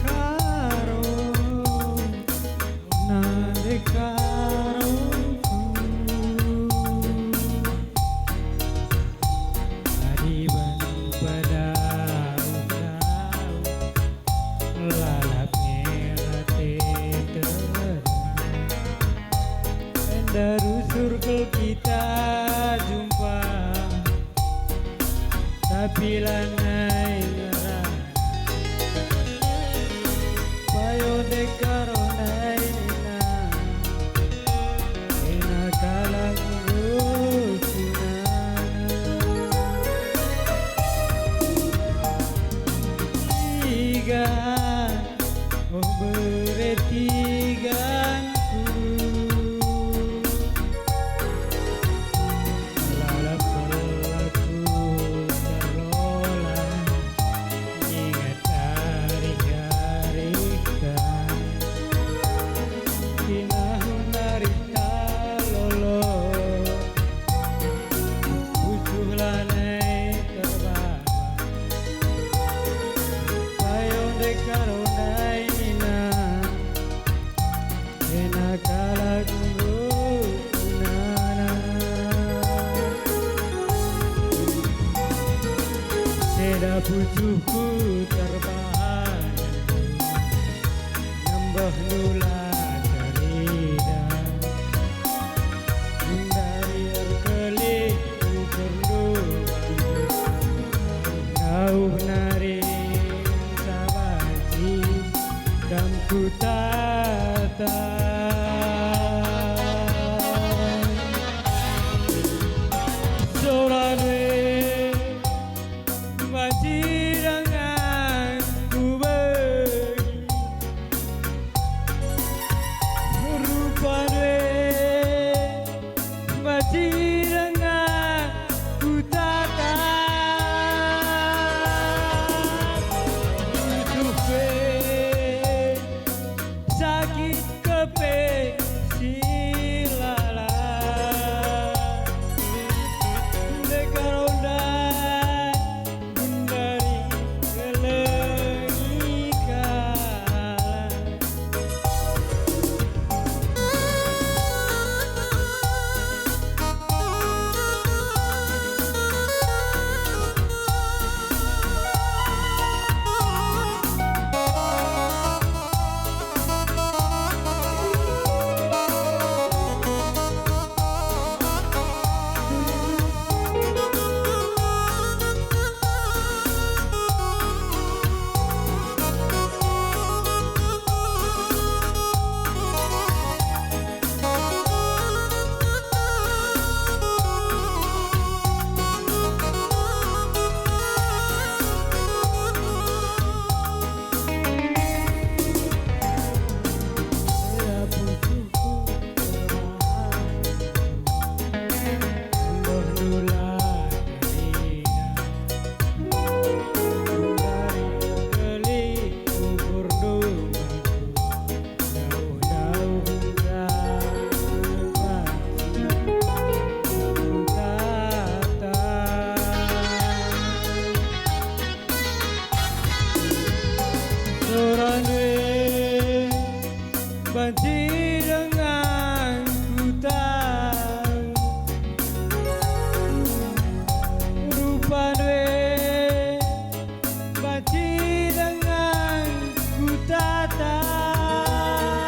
Karo nande karo adi ban pada lalap nge ate terang. Enda rusur kal kita jumpa, tapi lanai ngerana. Payo ndekar ndai nina, kena kalak nggo kunana. Iga Oh, bere tiganku, lalap selaku terlola, inget arih-arihta. Kinah arihta lolo, pusuh lanai terbaba. Payo ndekar ndai nina, kena kalak nggo kunana. Ceda pusuhku terbahan, nembeh nula cerita. Ndai erkelih ukurndu, dauh nari sabanci kam kutata. Soran we banci denganku begi. Rupan we banci denganku tatap. Pusuh pe sakit kepe si lalap. Ndekar ndai gundari kelengi kalak. Soran we banci denganku tau, rupan we banci denganku tatap.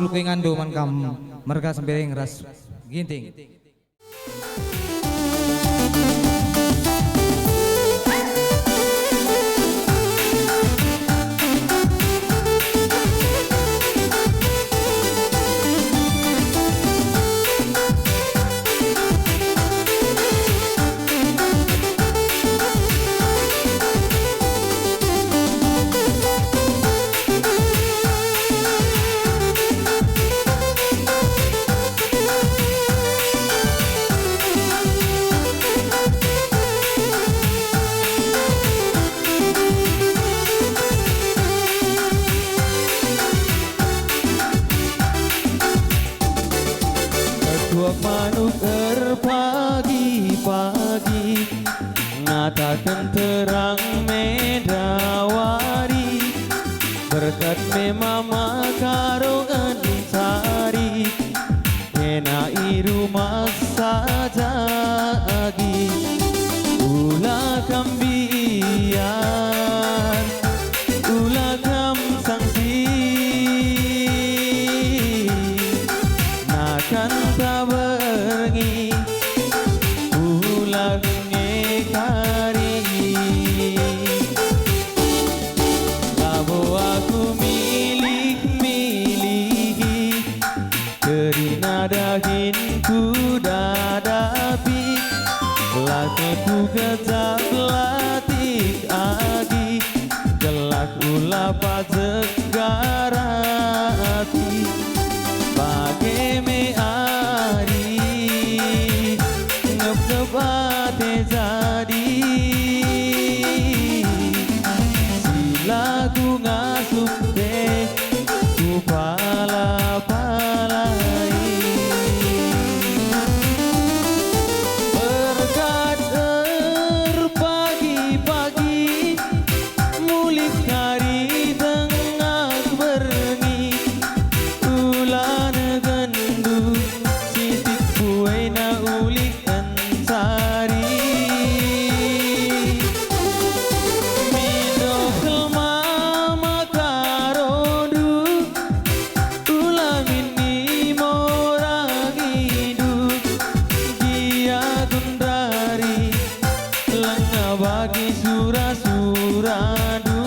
Pengandu man kam merga Sembiring ras Ginting. Ketuak manuk erpagi-pagi, ngataken terang mendawari, berkat me mama karo ngenca ari, kena i rumah saja agi. Ula kam mbiar, ula kam sangsi, nakan ta berngi, ula nge kari. Labo aku milih-milihi, kerina dahin kudadapi, la ku gejap latih agi, gelah ula pajek garati. Bage me ari ngepkep ate jadi, si lagu ngasup deh kupala-palai. Berkat erpagi-pagi, mulih kari tengah berngi, ula negenndu sitik buena ulih ensari. Mindo kelma makarondu, ula min nimo rangindu, gia genduari lenga bagi sura-surandu.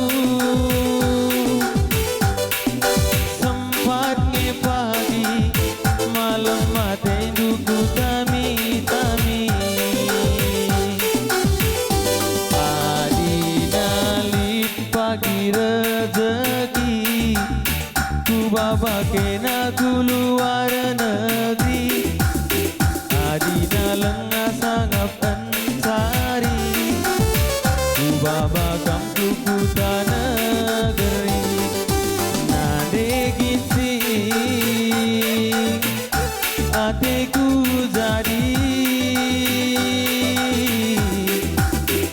Sempat nge pagi, malem atendu kutami-tami. Adina lit pagi rejeki, kubaba kena ku luar negeri. Adina lenga sangap ensari, kubaba kam ku kuta negeri. Nande Ginting, ateku jadi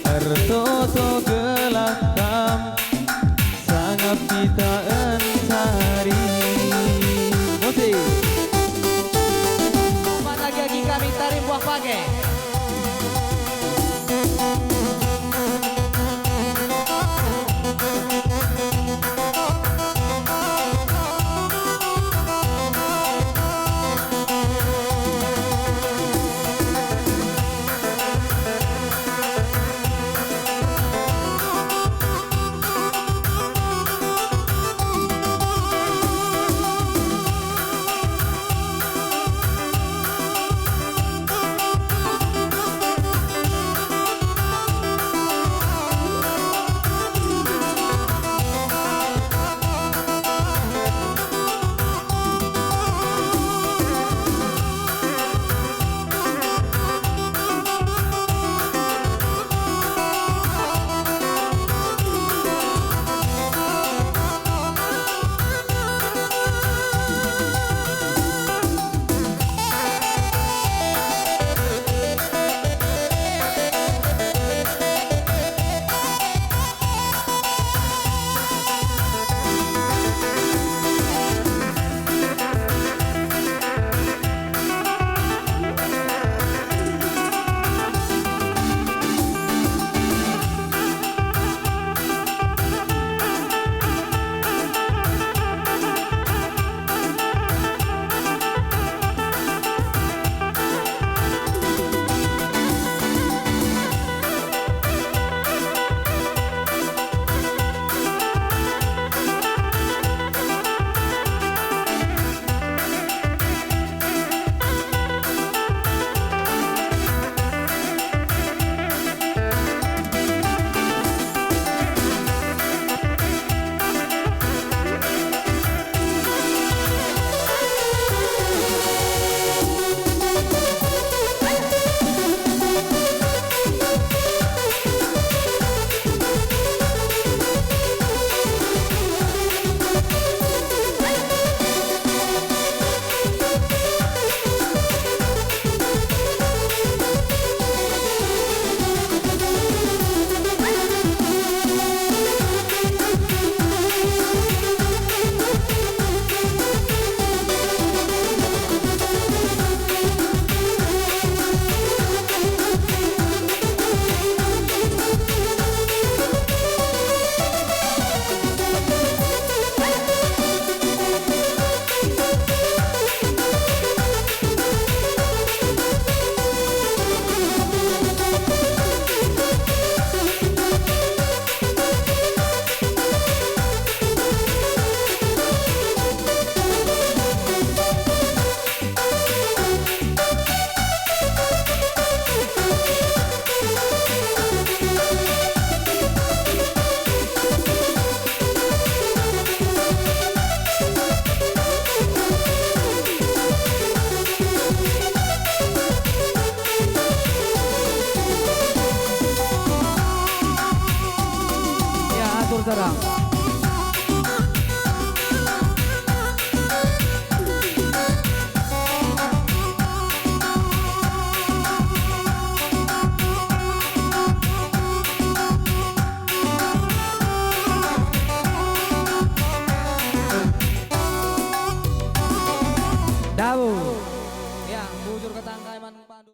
ertoto gelah kam sangap kita ensari. Musik. Tangkai man bandu.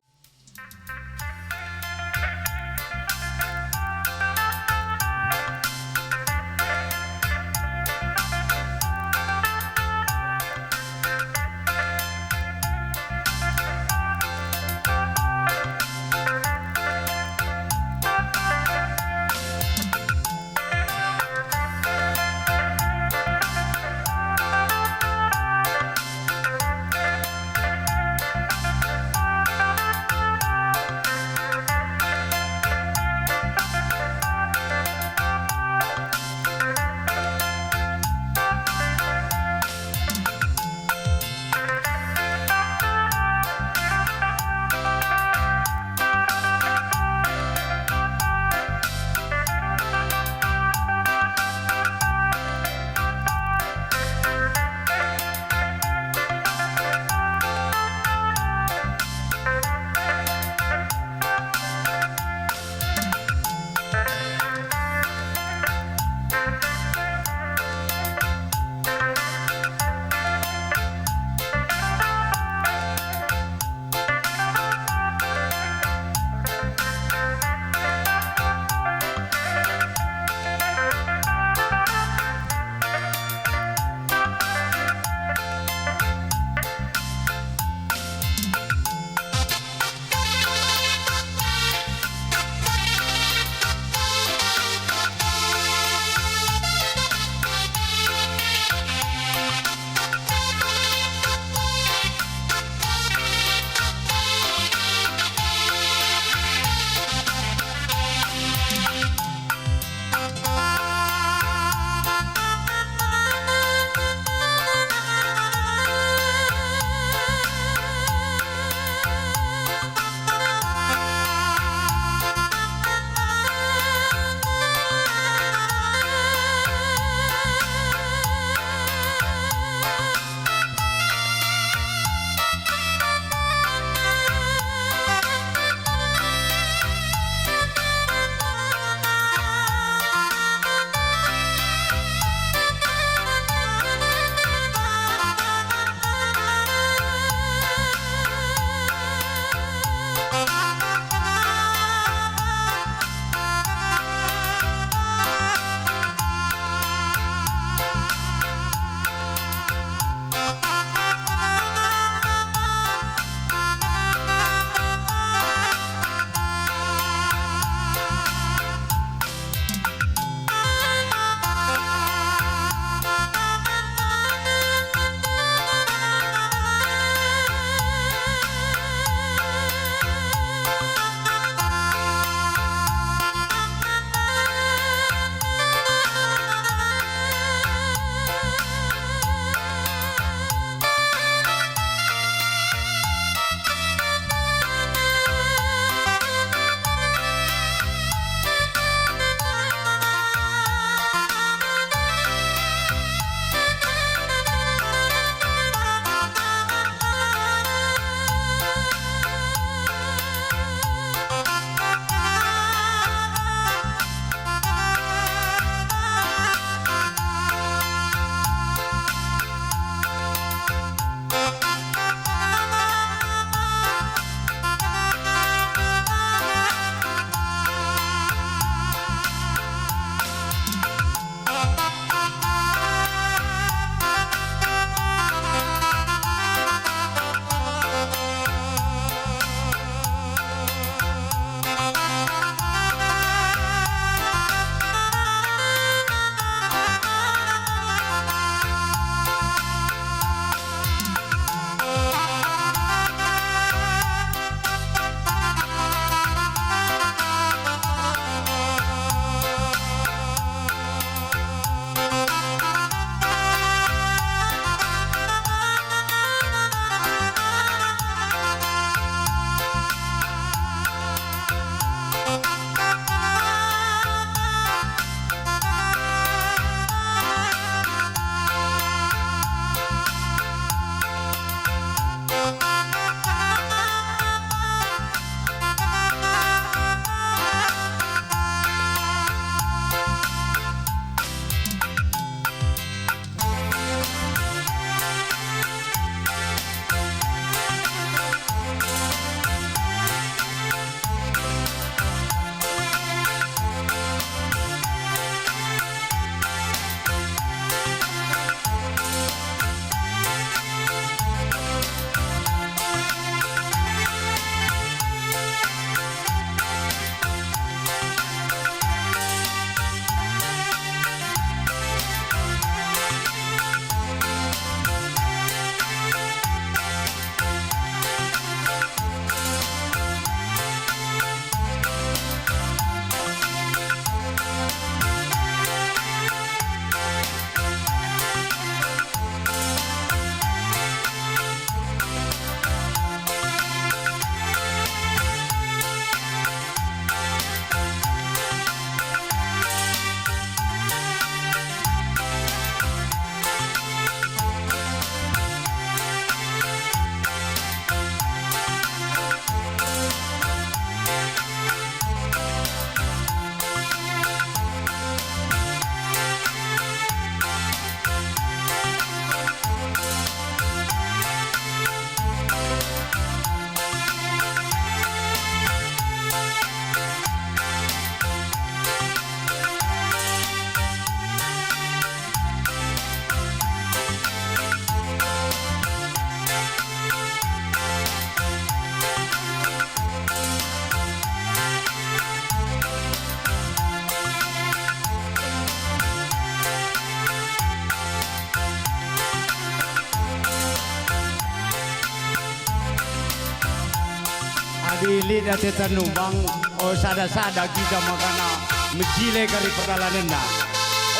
Lit ate tanubang, o sada-sada kita makana mejile kari perdalanenna.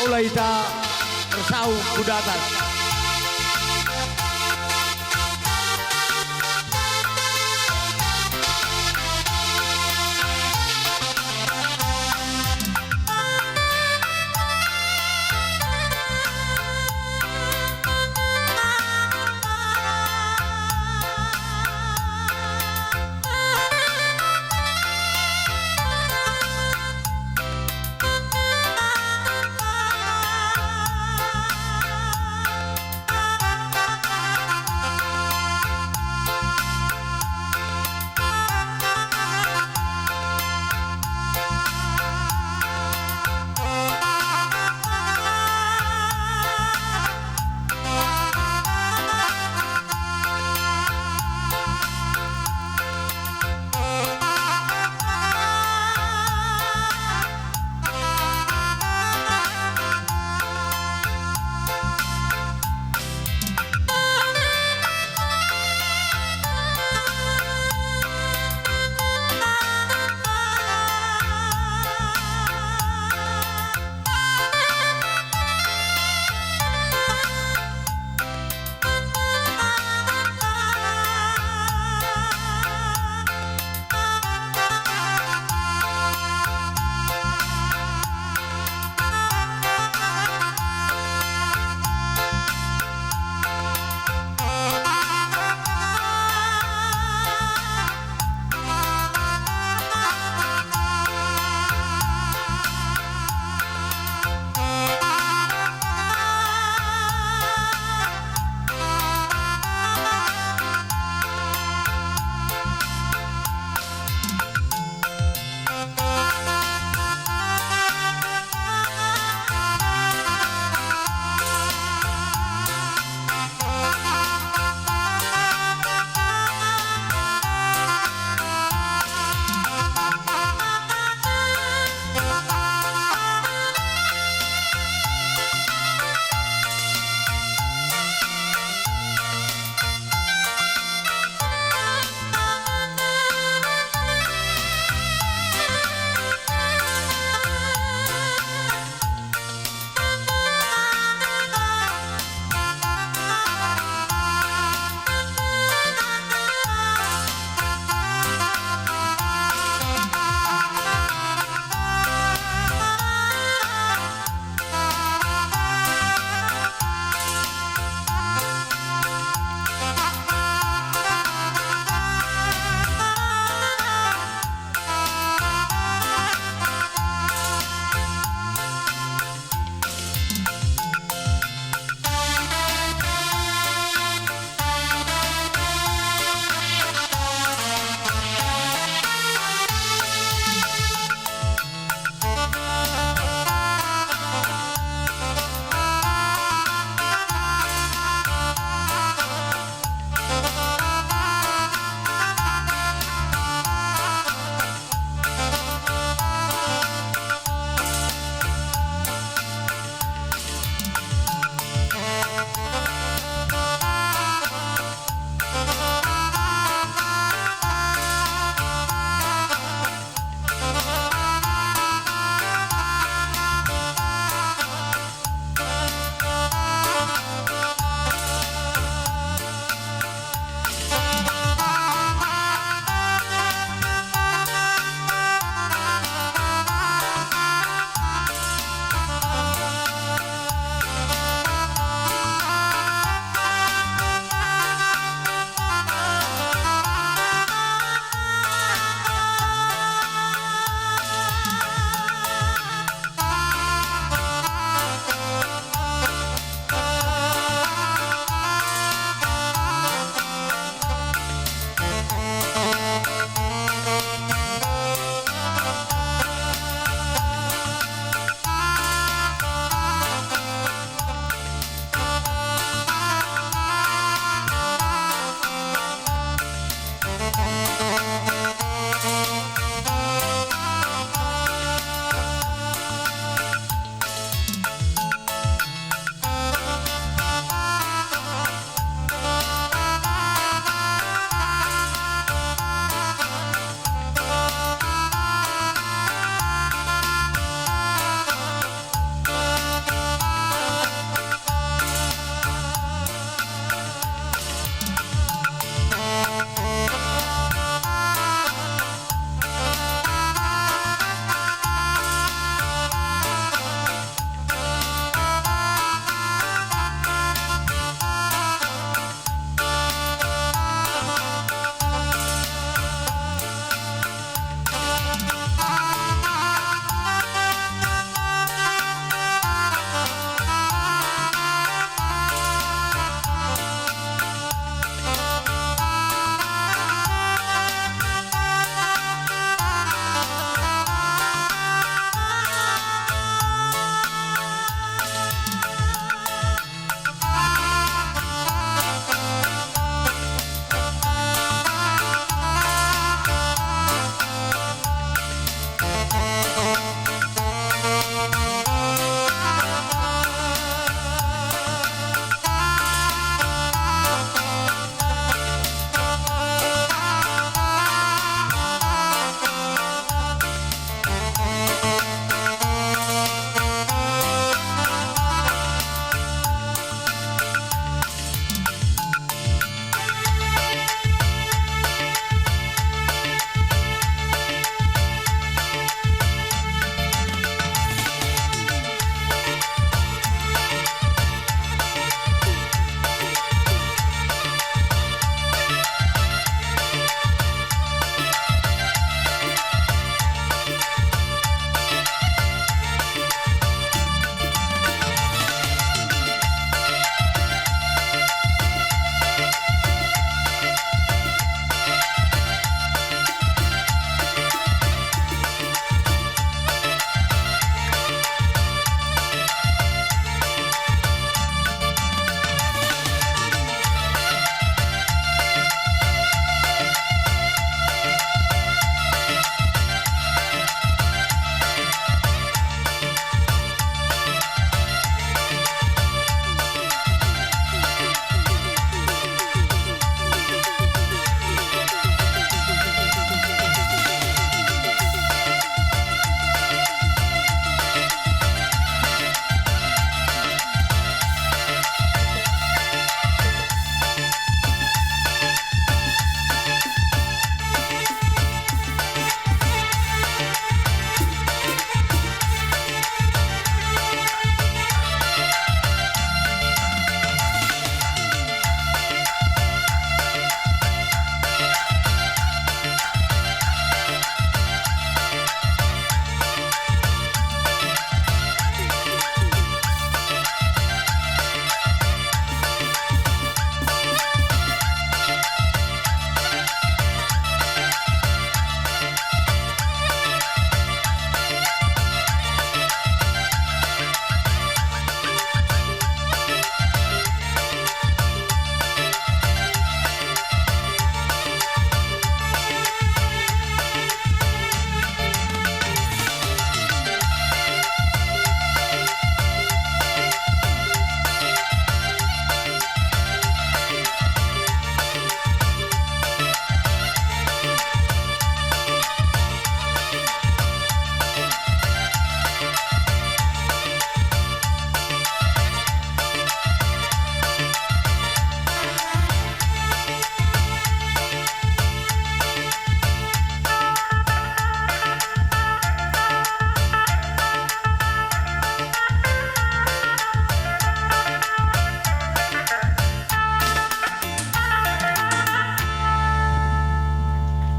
Ola ita ersau ku datas.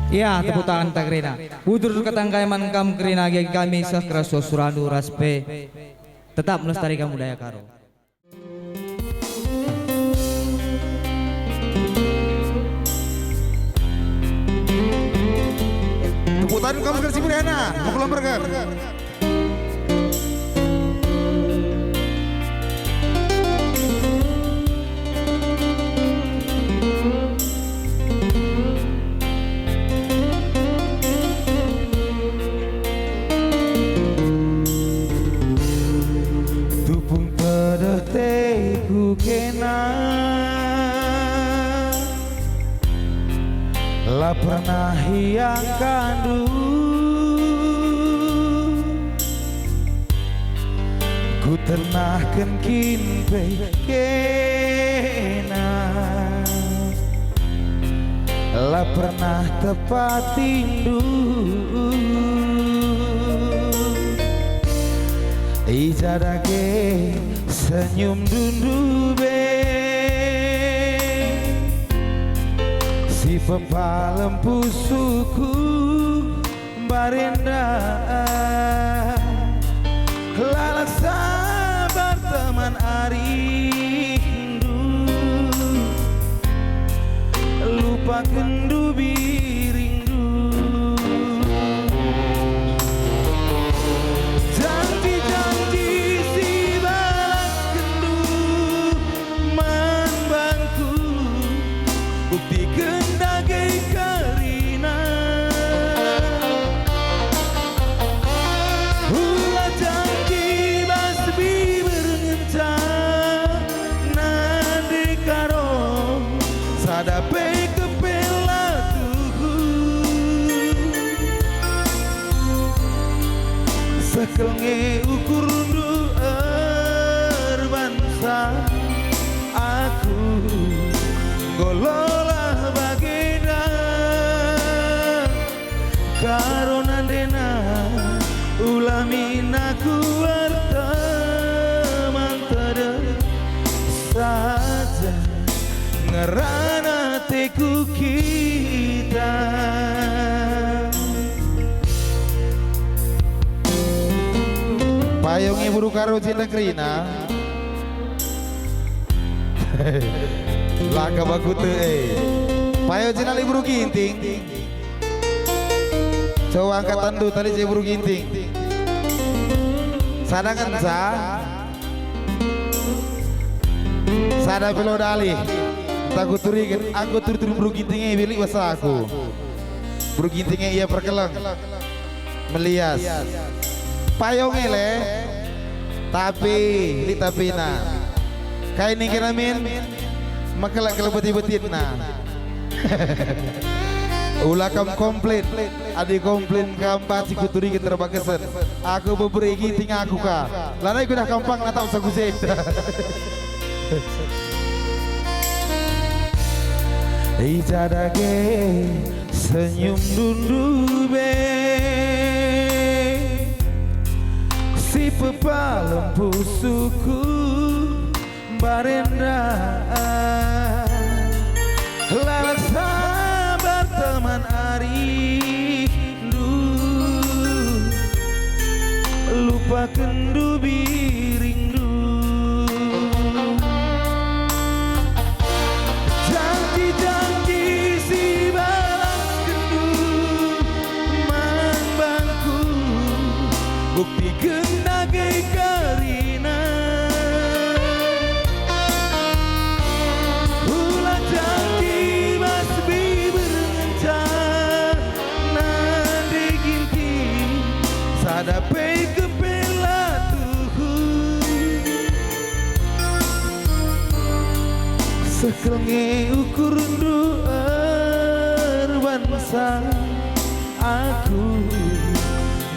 Ya, tepuk tangan ta kerina. Udur ketangkai man kam kerina agi kami seh keras surandu ras pe tetap melestarikan budaya Karo. Tepuk tangan kam kerina si meriahna, mekulah berkat. Tupung tedeh teku kena, la pernah iangkandu. Kuternahken kin pe kena, la pernah tepatindu. I ja dage senyumndu ndube si pepalem pusuhku mbarenda. Lalap sabar teman arihndu, lupakenndu biringndu. Janji-janji si balaskenndu man bangku, buktiken dage kerina. Ula janji bas bibir ngenca nande Karo, sada pe kepela tuhu. Seh kal nge ukurndu erbansa aku, enggo lolah bagenda. Karo nandena, ula min aku erteman tedeh saja ngerana ateku kita. Payung ibu Karo cinta kerina. Laka baku te, eh. Payung cinta ibu Ginting. Coba angkat tandu tali ibu Ginting. Sada ngenca. Sada pelo dali. Aku turiken, aku turi-turi ibu Ginting e bilik bas aku. Ibu Ginting e ia perkeleng. Melias. Payung e le. Tapi, lit tapina. Kai ningkena min? Mekelek-kelek beti-betinna. Ula kam komplain. Adi komplain kam banci kuturiken terbagesen. Aku bebere Ginting aku ka. Lanai kudah kam pang natap saku jenda. I ja dage senyumndu ndube si pepalem pusuhku mbarenda. Lalap sabar teman arihndu, lupakenndu biringndu. Janji-janji si balaskenndu man bangku, buktiken dage kerina. Ula janji bas bibir ngenca nande Ginting, sada pe kepela tuhu. Seh kal nge ukurndu erbansa aku,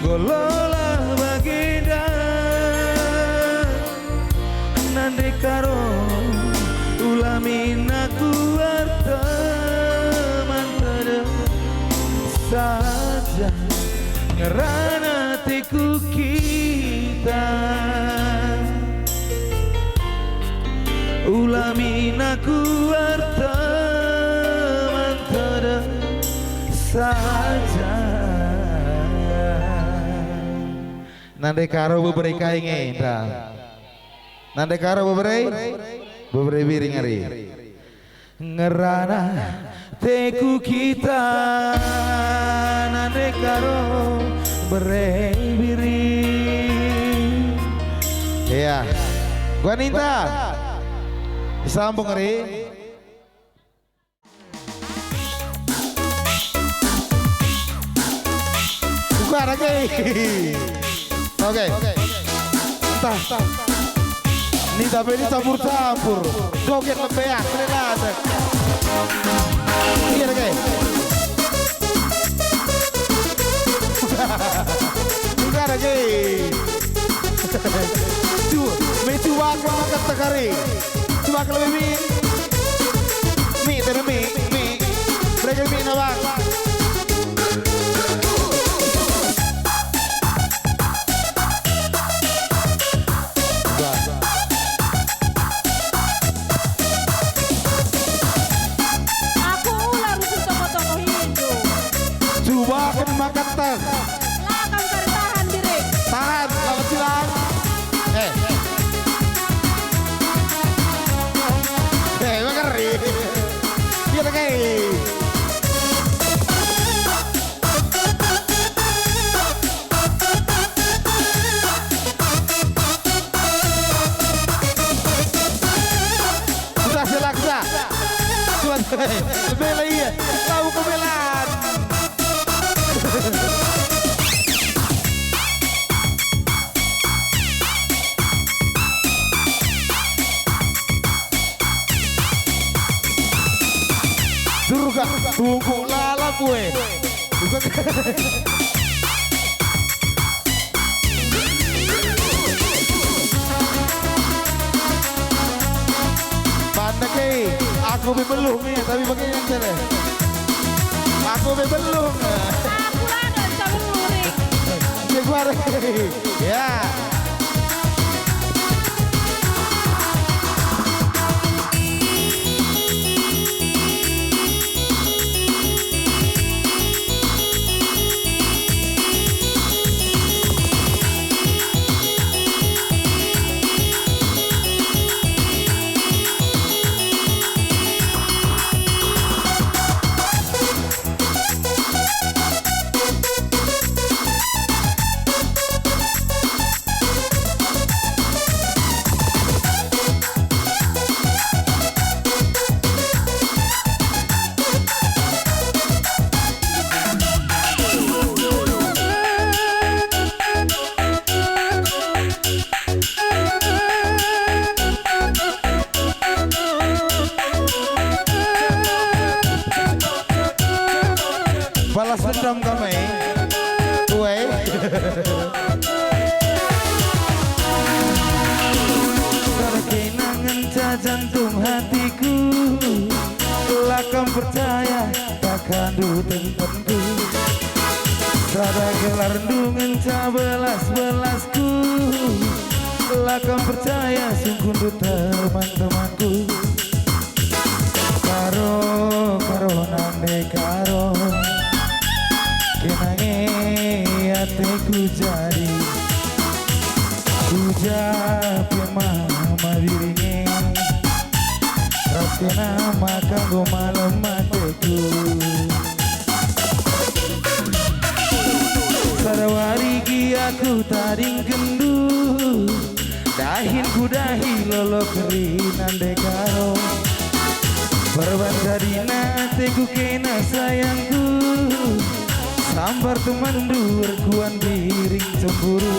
enggo lolah bagenda. Nande Karo, ula min aku erteman tedeh saja ngerana ateku kita. Ula min aku erteman tedeh saja. Nande Karo bebere kai nge enda? Nande Karo bebere? Bebere biring ari. Ngerana teku kita, Nande Karo bere biring. Iya. Wanita. Sambung ari. Buka lagi. Oke. Entah. Ni tapi ni campur-campur. Joget lembean, kelilatek. Iya, oke. Buka lagi. Cu, me cuba aku makan tekari. Cuba kalau mi. Mi, tena mi, mi. Mereka mi na, Bang. Aku ular rusuh toko-toko Hindu. Cuba kan makan teh. Lakam kari tahan diri. Tahan, lawan silang. Eh. Eh, mengeri. Iya, pakai. Sudah, sudah, sudah. Sudah, bela iya. Tahu kebelaan. Surga tunggu lalap we. Bukan. Pandeke, aku be belum ya, tapi bagi yang sana. Aku be belum. Aku lah nggak bisa belum nih. Cek bareng. Ya. Balas dendam kami. Tuai. Terkena ngenca jantung hatiku, la kam percaya, tak kandu tenten. Sada gelarndu ngenca belas-belasku, la kam percaya sungkunndu teman-temanku. Karo, karo, nande karo, kena nge ateku jadi. Uja pe mama biringe, ras kena maka enggo malem ateku. Sada wari gia kutadingkenndu, dahin kudahi lolo keri nande karo. Perban jadina ateku kena sayangku, sambar temanndu erkuan biring cemburu.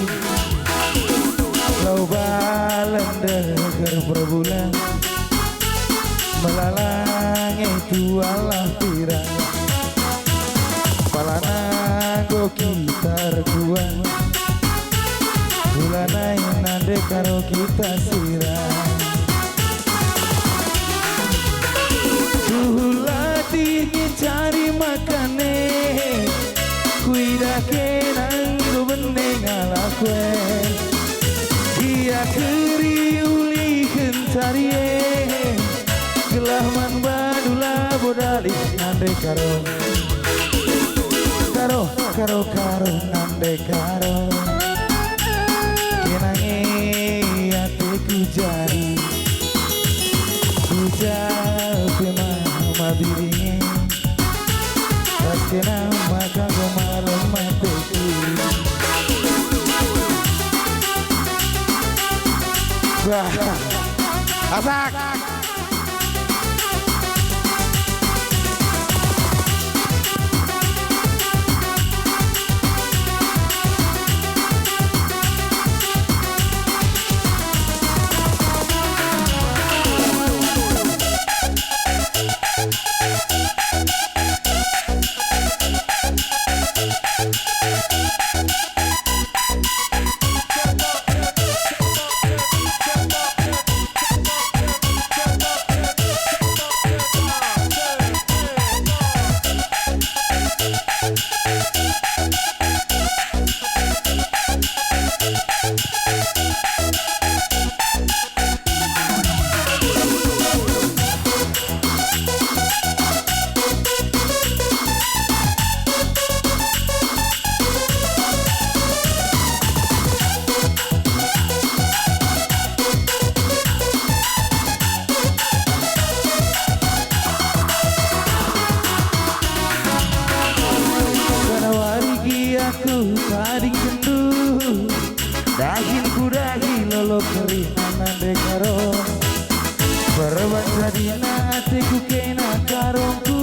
Lau balen deger perbulan, melalang e tualah pirang. Palana enggo kita erkuan, bulan nai nande karo kita sirang. Tuhu latih nge cari makane, kuidah kena enggo bene ngalak we. Ia keri ulihen cari e, gelah man bandu labo dalih nande karo. Karo, karo, karo, nande karo. Kena nge ateku jadi. Kuja pe mama biringe. Pas kena maka go malem ateku. Wah. Asak. Kena wari gia ku tadingkenndu. Dahin ku dahi lolo kerina nande karo. Perban jadina ateku kena karongku.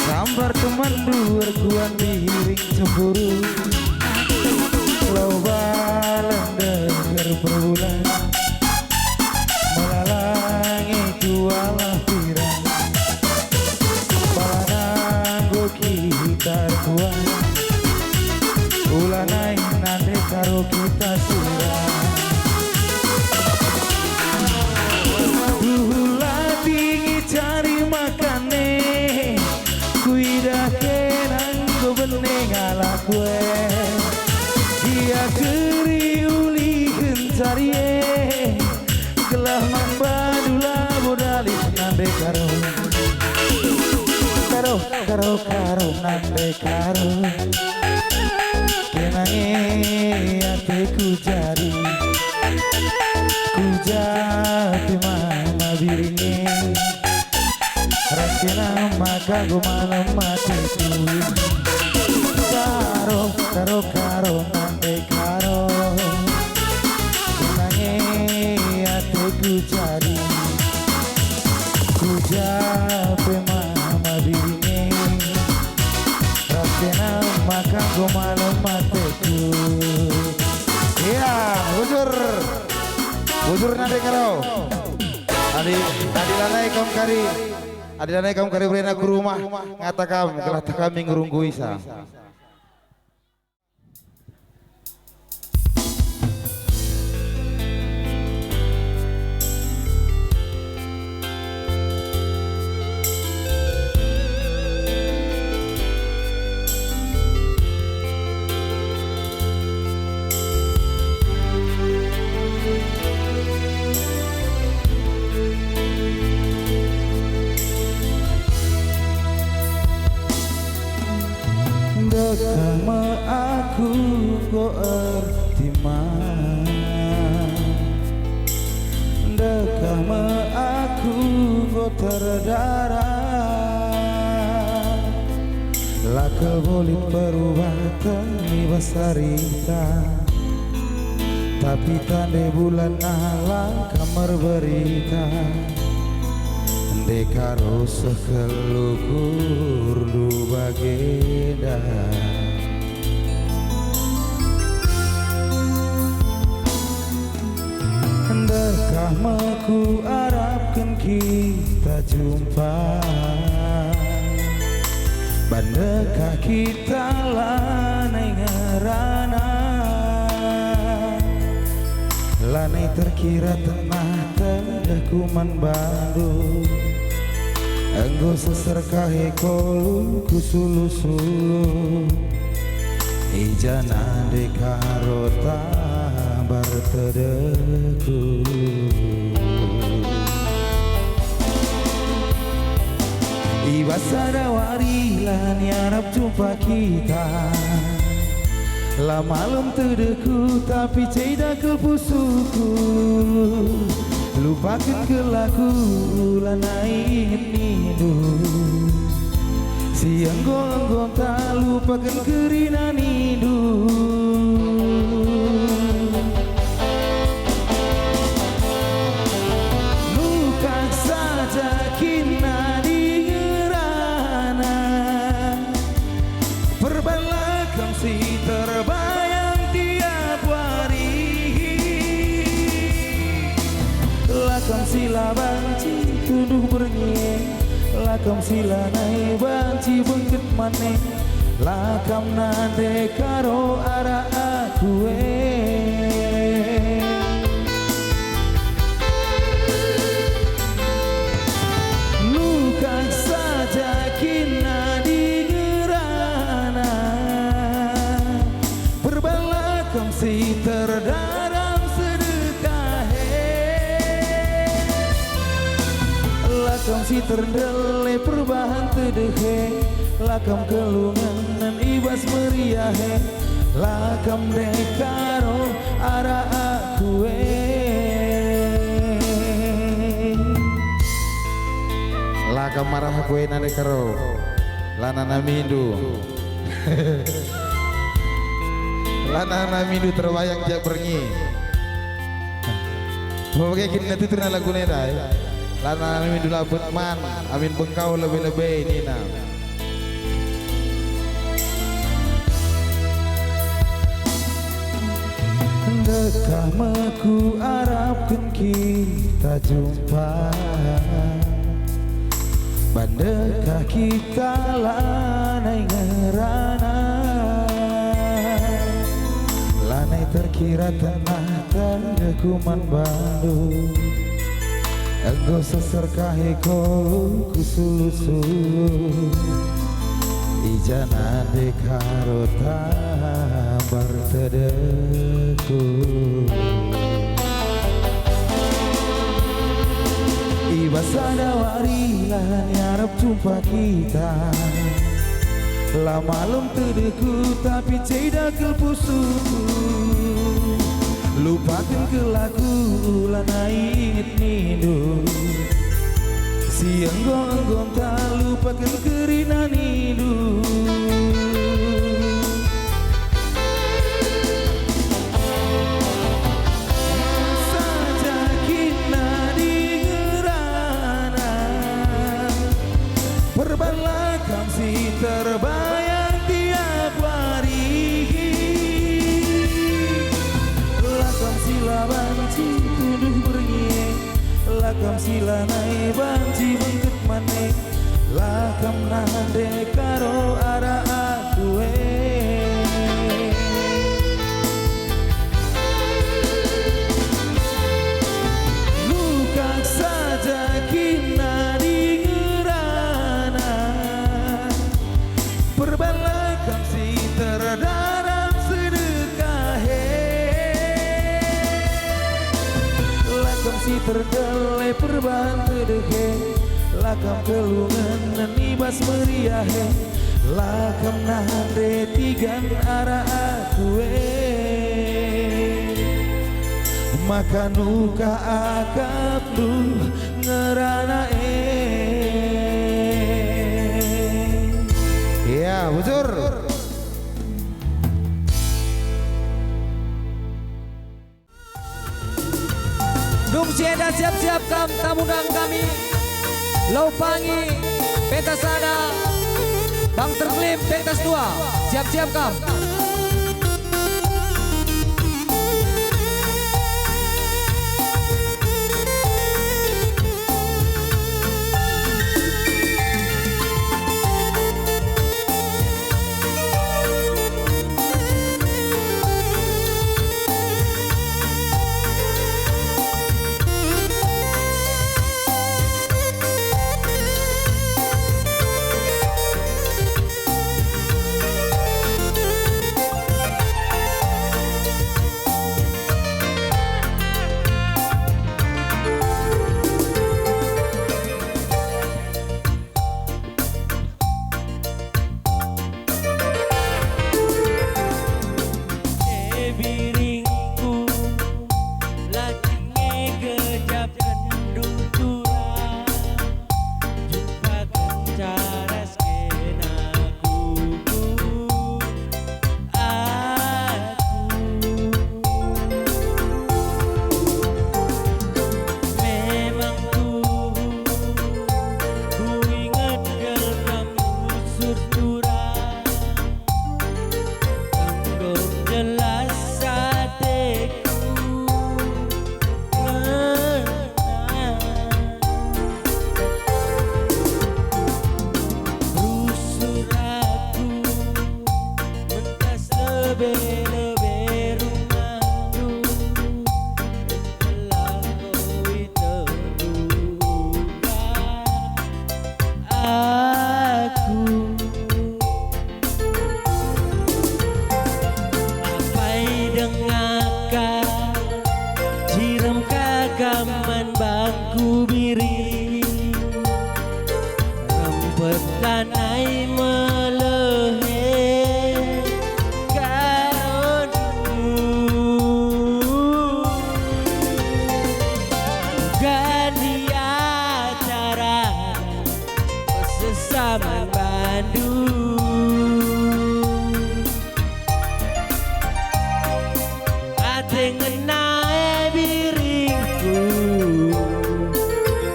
Sambar temanndu erkuan biring cemburu. Lau balen deger perbulan. Melalangi kuala piran. Pala nanggo kita erkuan. Ulanai nande karo kita sura. Duhula dingi cari makane. Kuidah kenang ku bene ngalak we. Gia keri ulihen cari e. Gelah man bandu labo dalih nande karo. Karo, karo, karo nande karo. Kenange ateku jadi. Kuja pe mama biringe. Ras kena maka go malem ateku. Karo, karo, karo, nande karo. Kenange ateku jadi. Kuja pe mama biringe. Ras kena maka go malem ateku. Iya, bujur. Bujur nande karo. Adi, adi lanai kam kari, adi lanai kam kari berena ku rumah, ngata kam, gelah tah kami ngerungguisa. Ndekah me aku enggo ertiman, ndekah me aku enggo terdarat. La kal bo lit perubaten i bas arita, tapi tande bulan alang kam erberita. Ndekah reh seh kal ukurndu bagenda. Ndekah me kuarapken kita jumpa? Ban ndekah kita lanai ngerana? Lanai terkira tenah tendahku man bandu. Enggo seser ka e koluku sulu-sulu. I jana ndekah reh tambar tedehku. I bas sada wari la niarap jumpa kita. La malem tedehku, tapi ceda kal pusuhku. Lupaken kal aku, lanai inget nindu. Si enggo-enggonta lupaken kerina nindu. Nukak saja kin nadi ngerana, perban lakam si terbayang tiap wari. Lakam si la banci tunduh berngi, lakam si lanai banci bengket mane, lakam nande karo arah aku e. Nukak saja kin nadi ngerana, perban lakam si terdaram sedekah e. Lakam si terndele perbahan tedeh e, lakam kelungenen i bas meriah e, lakam ndekaro arah aku e. Lakam arah aku e nande karo, lanai inget nindu. Lanai inget nindu terbayang tiap berngi. Bage kin natuturna lagu enda, eh? Lanai inget nindu la bet man, amin bengkau lebe-lebe nina. Ndekah me kuarapken kita jumpa. Bandekah kita lanai ngerana, lanai terkira tengah tandehku man bandu. Enggo seser kahe ko kusulu-sulu, i ja nande karo tambar tedehku. I bas sada wari la niarap jumpa kita. La malem tedehku, tapi ceda kal pusuhku. Lupaken kal aku, lanai inget nindu. Si enggo-enggonta lupaken kerina nindu. Saja kin nadi ngerana, perban lakam si terbayang tiap wari. Lakam si la banci tunduh berngi, lakam si lanai banci bengket mane, lakam nande karo arah aku e. Nukak saja kin nadi ngerana, perban lakam si terdaram sedekah e. Lakam si terndele perban tedeh e, lakam kelungenen i bas meriah e, lakam nande tigan arah aku e. Maka nukak akapndu ngerana e. Ya, bujur. Dung si enda siap-siap kam tamu undang kami. Lau Pangi, pentas sada. Bangter Kelim, pentas dua. Siap-siap kam. man bandu. Ate ngena e biringku,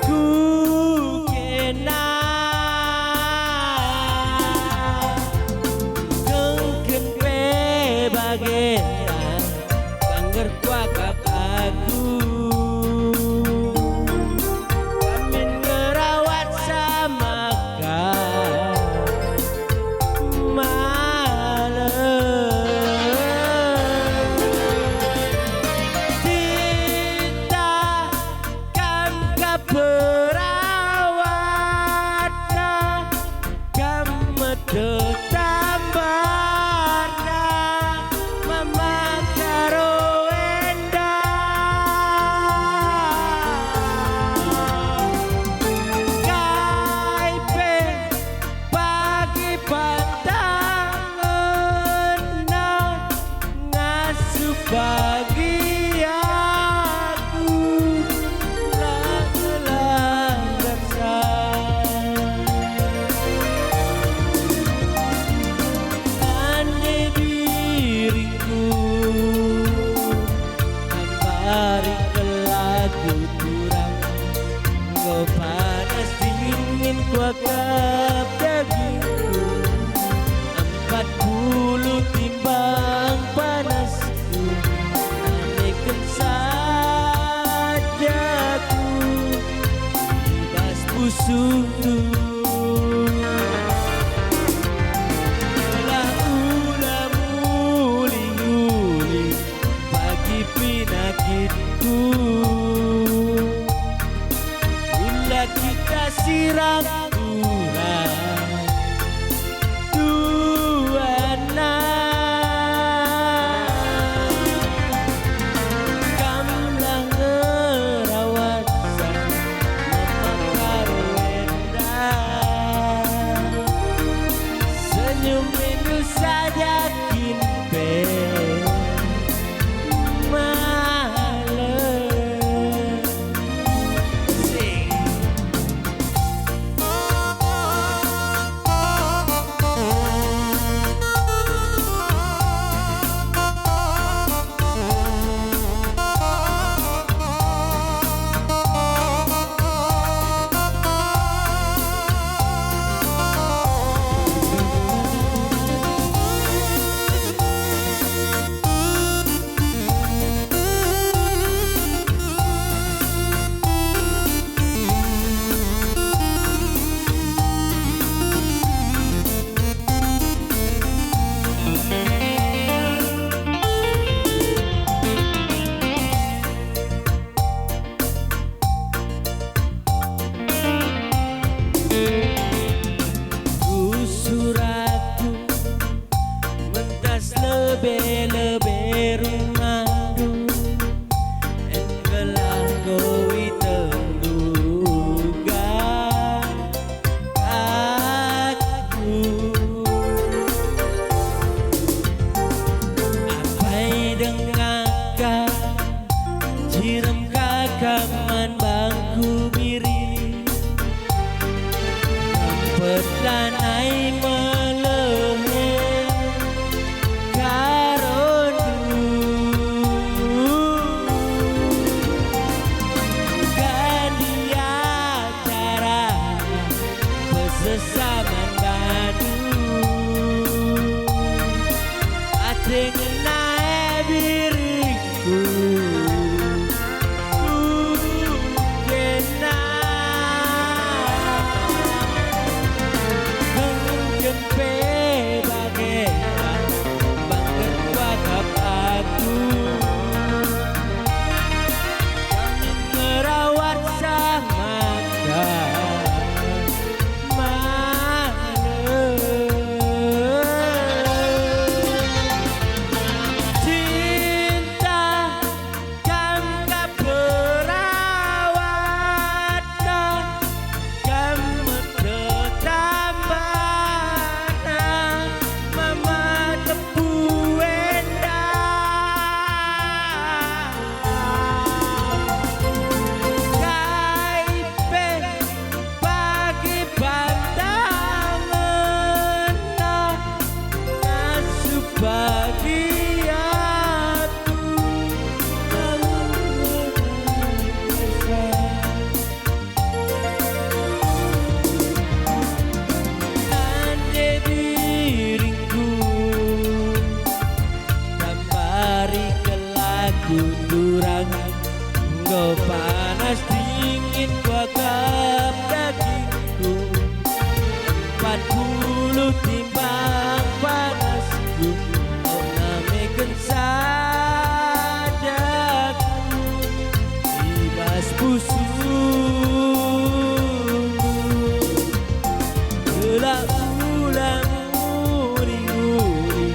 ku kena. Dengken pe bagenda, bangger kuakap aku. Amin ngerawat sama ka malem. Titah kam ka perawatna, kam meteh tambarna, mama Karo enda. Kai pe pagi patangenna, ngasup bagi aku la ngelanggar sa. timbang panasku, enggo nameken sajaku i bas pusuhndu. Gelah ula muri-uri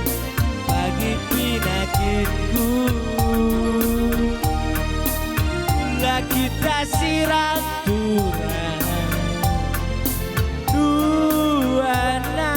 bagi penakitku. La kita sirang turang duana.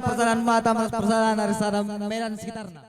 Persadan Batam ras persadan ari sada Medan sekitarna.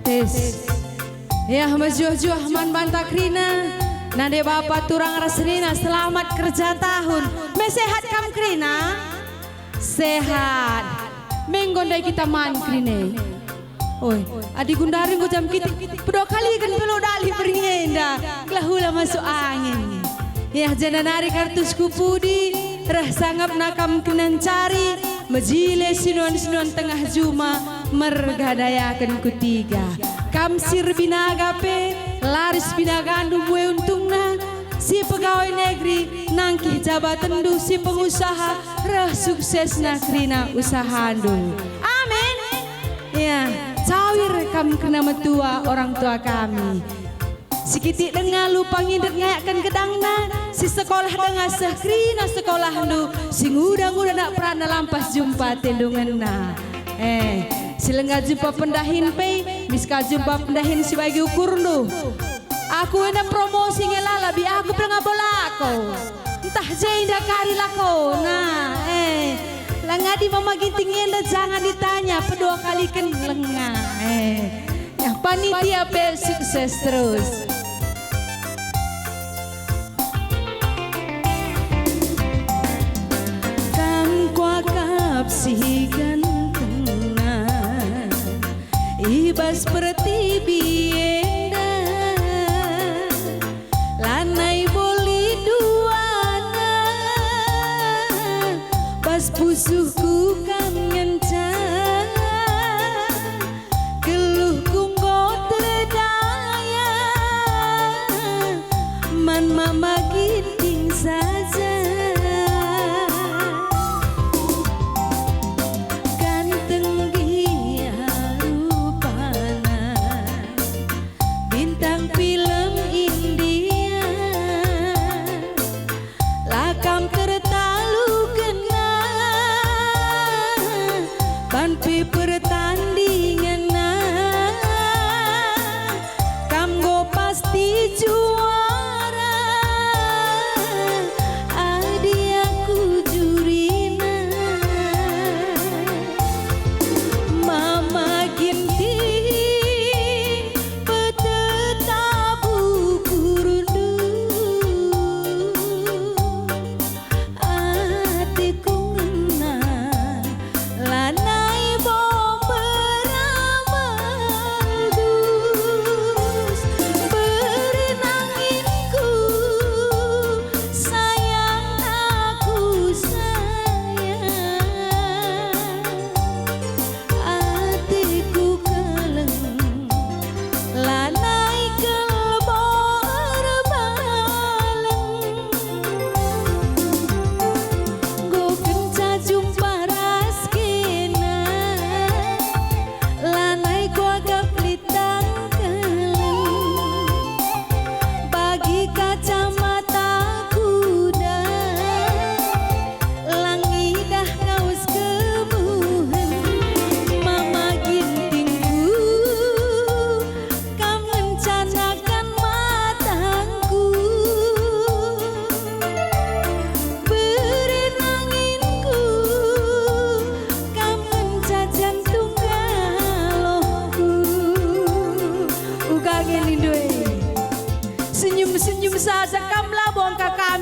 Tes. Yah, mejuah-juah man banta kerina. Nande bapa turang ras senina, selamat kerja tahun. Me sehat kam kerina? Sehat. Me enggo ndai kita man kerina. Oi, adi gundari enggo jam kitik, pedua kaliken pe lo dali berngi enda. Gelah ula masuk angin. Yah, jenda nari kartusku pudi, reh sangapna kam kerina ncari, mejile sinuan-sinuan tengah juma, merga dayaken kutiga. Kam si erbinaga pe, laris binagandu mbue untungna, si pegawai negeri, nangkih jabatenndu, si pengusaha, reh suksesna kerina usahandu. Amin. Ya, cawir kam kerina metua orang tua kami. Sikitik denga lupa ngindet ngayakken gedangna, si sekolah denga seh kerina sekolahndu, si nguda-nguda nak peranna lampas jumpa tendungenna. Eh, si langa jumpa pendahin pe, mis ka jumpa pendahin si bagi ukurndu. Aku enda promosi nge lala bi aku pe langa bo lako. Ntah je indah kari lakona, eh. Langadi Mama Ginting enda jangan ditanya, pedua kaliken lenga, eh. Ya, panitia pe sukses terus. Kam kuakap si gantengna i bas pertibi enda. Lanai boli duana, bas pusuhku kam ngenca. Geluhku enggo terdaya, man Mama Ginting saja. Ganteng gia rupana,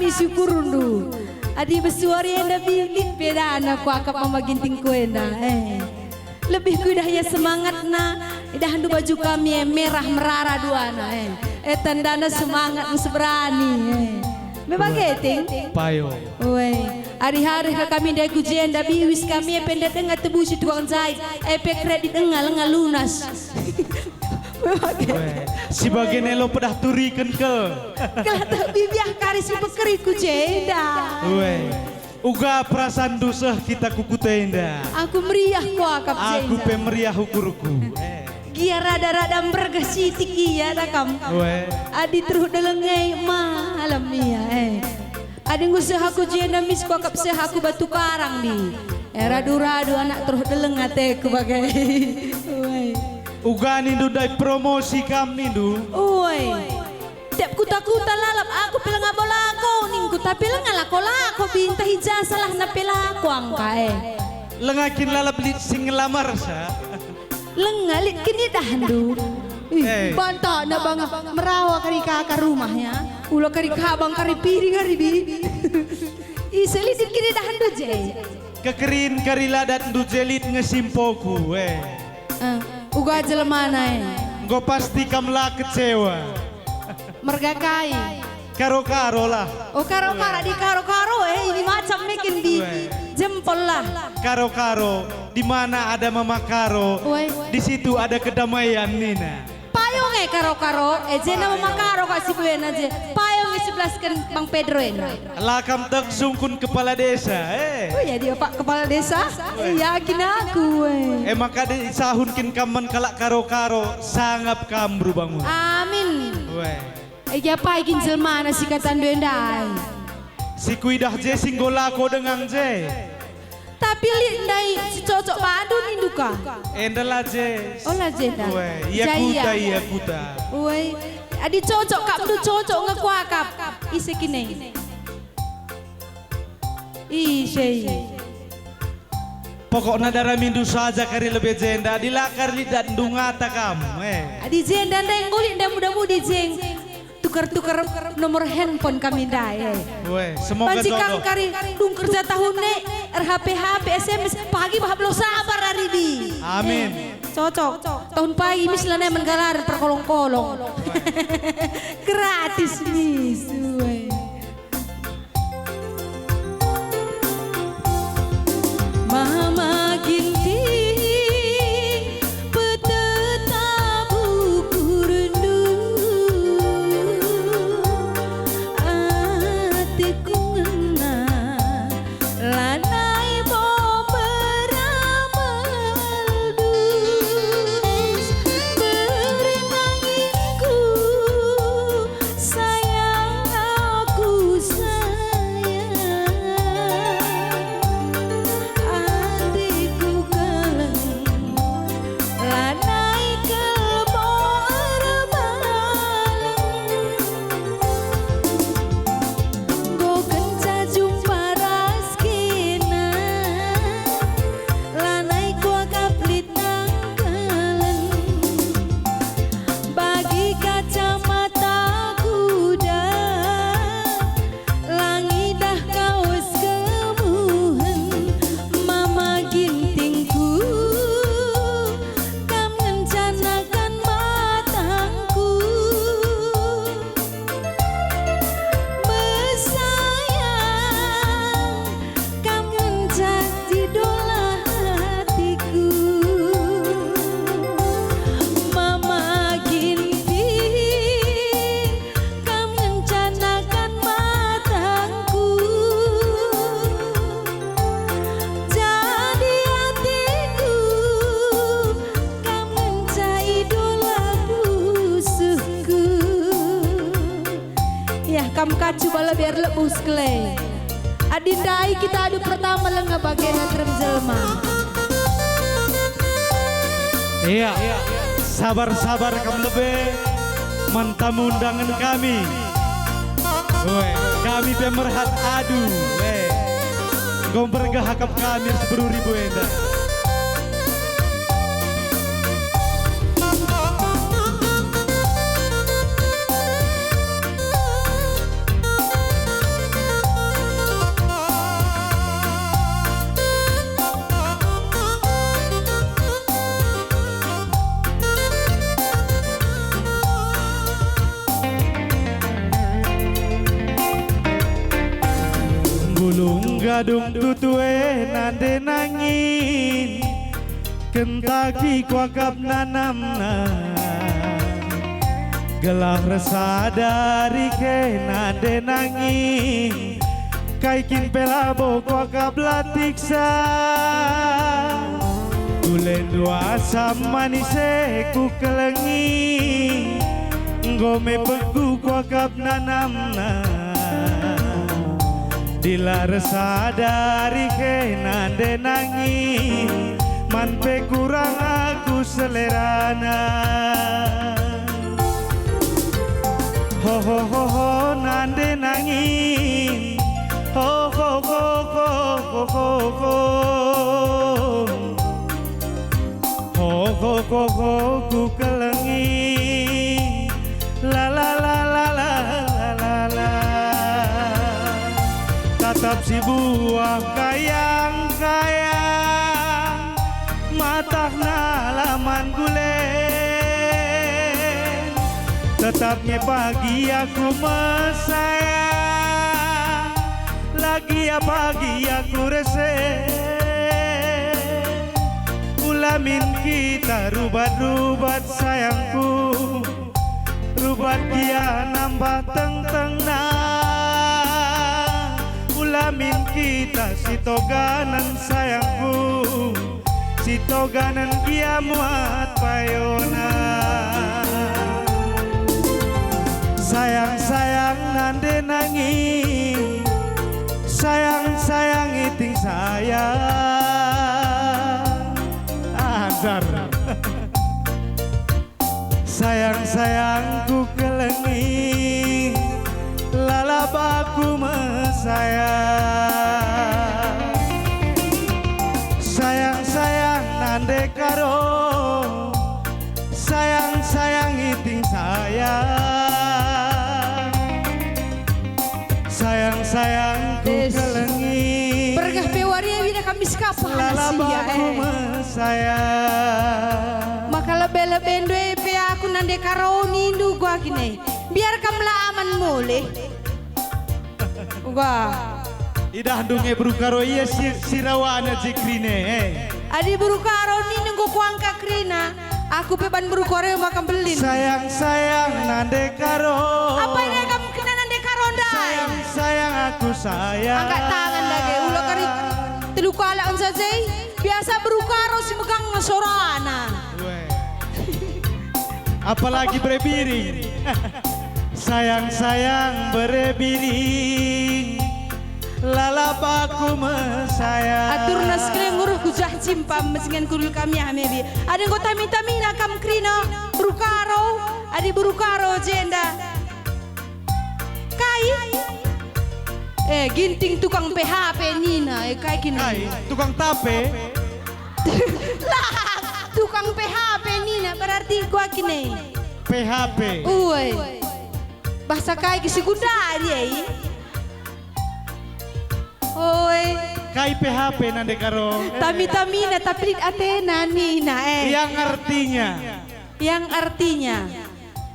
Syukurndu. Adi besuari enda bi, lit bedana kuakap Mama Gintingku enda, eh. Lebih kuidah ia semangatna, idahndu baju kami, eh, merah merara duana, eh. Eh, tandana semangat seberani, eh. Me bage, Ting? Payo. Weh, arih-arih ka kami ndai ku jenda, biwis kami, eh, pe ndat denga tebusi tukang jahit, eh, pe kredit denga lenga lunas. Weh, si bage nelo pedah turiken ke. Kelata bibiah kari si pekeri ku jenda. Weh, uga perasanndu seh kita ku kuta enda. Aku meriah kuakap jenda. Aku pe meriah ukurku. Eh. Gia rada-rada mbergeh sitik ia da kam. Weh. Adi teruh deleng e malem ia, eh. Adi enggo seh aku jenda mis kuakap seh aku batu karang di. Eh, radu-radu anak teruh deleng ateku bage. Uai. Uga nindu ndai promosi kam nindu. Uai. Tiap kuta-kuta lalap aku pe langa bo lako ningku, tapi langa lako-lako bi ntah i ja salahna pe lako angka e. Langa kin lalap lit si ngelamarsa. Lenga lit kin idahndu. Ih, eh. Bantana banga merawa kari kaka rumahnya. Ula kari kabang kari piring ari bi. Ise lit kin idahndu je. Kekerin kari ladatndu je lit nge simpoku, eh. Eh, uga jelemana, eh. Enggo pasti kam la kecewa. Merga kai? Karo-karo lah. Oh, karo-karo, di karo-karo, eh, ini macam mekin di jempol lah. Karo-karo, di mana ada Mama Karo, di situ ada kedamaian, nina. Payung e karo-karo, eh, jenda Mama Karo kak si buena je. Payung e sebelasken Bang Pedro enda. La kam tek sungkun kepala desa, eh. Oh ya, dia Pak Kepala Desa. Yakin aku, eh. E maka disahun kin kam man kalak karo-karo, sangap kam beru bangun. Amin. Weh. Egi apai kin jelmana si katandu ndai? Si kuidah je si enggo lako denga je. Tapi lit ndai si cocok bandu nindu ka? Enda la je. Oh, la je nda. Weh, ia kuta, ia kuta. Weh, adi cocok kap ndu cocok nge kuakap. Ise kine? Ise. Pokokna daramindu saja kari lebe jenda, adi la kari lidatndu ngata kam, eh. Adi jenda ndai enggo lit nda muda-mudi jeng. Tuker-tuker nomor handphone kami ndai, eh. Weh, semoga banci kam jodoh. Kari dung kerja tahun ne, er-H P-H P, S M S, pagi bah belo sabar ari bi. Amin. Eh, cocok. Tahun pagi mis lanai menggalar perkolong-kolong. Gratis mis. Weh. Mama Ginting, peteta bukurndu, ateku ngena, lanai bo beramal dus, bernanginku. Sayang aku sayang, ateku kaleng, lanai kal bo erbaleng. Enggo kenca jumpa ras kena, lanai kuakap lit nangkalen. Bagi kacamata kuda, la ngidah kawes kemuhen, Mama Gintingku, kam ngencanakan matangku. Mesayang, kam ngenca idola hatiku. Mama Ginting, kam ngencanakan matangku. Jadi ateku, kam ngenca idola pusuhku. Yah, kam ka cuba lebe erlebuh sekali. Adi ndai kita adu pertama lenga bagena terem jelma. Iya, sabar-sabar kam lebe man tamu undangen kami. Weh, kami pe merhat adu, weh. Enggo mbergah akap kami seberu ribu enda. Gadung tutu e nande nangin, kentaki kuakap nanamna. Gelah ersadari ke nande nangin, kai kin pe labo kuakap latiksa. Kulendu asam manis e kukelengi, enggo me pengku kuakap nanamna. Dilah ersadari ke nande nangin, man pe kurang aku selerana. Ho, ho, ho, ho, nande nangin. Ho, ho, ho, ho, ho, ho, ho. Ho, ho, ho, ho, kukelengi. La, la, la. Tatap sibuah kayang-kayang, matahna la man gule. Tetap nge pagi aku mesayang, lagi ya pagi aku rese. Ulamin kita rubat-rubat sayangku, rubat gia nambah tengtengna. Ulamin kita sitoganen sayangku, sitoganen gia muat payona. Sayang-sayang nande nangin, sayang-sayang iting sayang. Ajar. Sayang-sayang kukelengi, lalap aku mesayang. Sayang-sayang nande karo, sayang-sayang iting sayang. Sayang-sayang kukelengi. Bergah pe wari e, wina kami sekapa lalap aku mesayang. Maka lebe-lebe ndue pe aku nande karo nindu gua gine. Biar kam la aman mulih. Uga. Idahndu nge beru karo ia si, si rawana je kerine, eh. Adi beru karo nindu enggo kuangka kerina, aku pe ban beru karo maka mbelin. Sayang-sayang nande karo. Apa ina kam kena nande karo ndai? Sayang-sayang aku sayang. Angkat tangan dage, ula kari telu kalak nsa je. Biasa beru karo si megang sorana. Weh. Apalagi bere biring. Sayang-sayang bere biring, lalap aku mesayang. Aturna sekali nguruh ku jah cimpa, mesingan kudul kami ah mebi. Adi enggo tami-tamina kam kerina, beru karo, adi beru karo jenda. Kai? Eh, Ginting tukang P H P nina, eh, kai kin? Kai, tukang tape? Lah, tukang P H P nina, berarti gua kine. P H P. Uwe. Bahasa kai ke si gundari, eh? Oi. Kai P H P nande karo? Tami-tamina tapi lit atena nina, eh. Yang artinya? Yang artinya,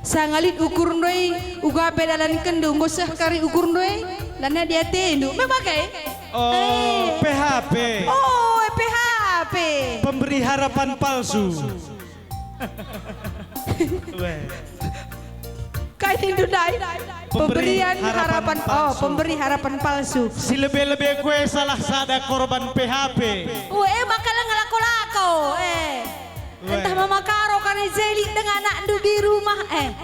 sanga lit ukurndu e, uga pe dalankenndu enggo seh kari ukurndu e, lanai di atendu. Memang kai? Oh, eh. P H P. Oh, P H P. Pemberi harapan palsu. Weh. Kai nindu ndai? Pemberi harapan palsu. Oh, pemberi harapan palsu. Si lebe-lebe kue salah sada korban P H P. Weh, maka la ngelako-lako. Eh. Weh. Entah mama karo kari jeli dengan anakndu di rumah, eh.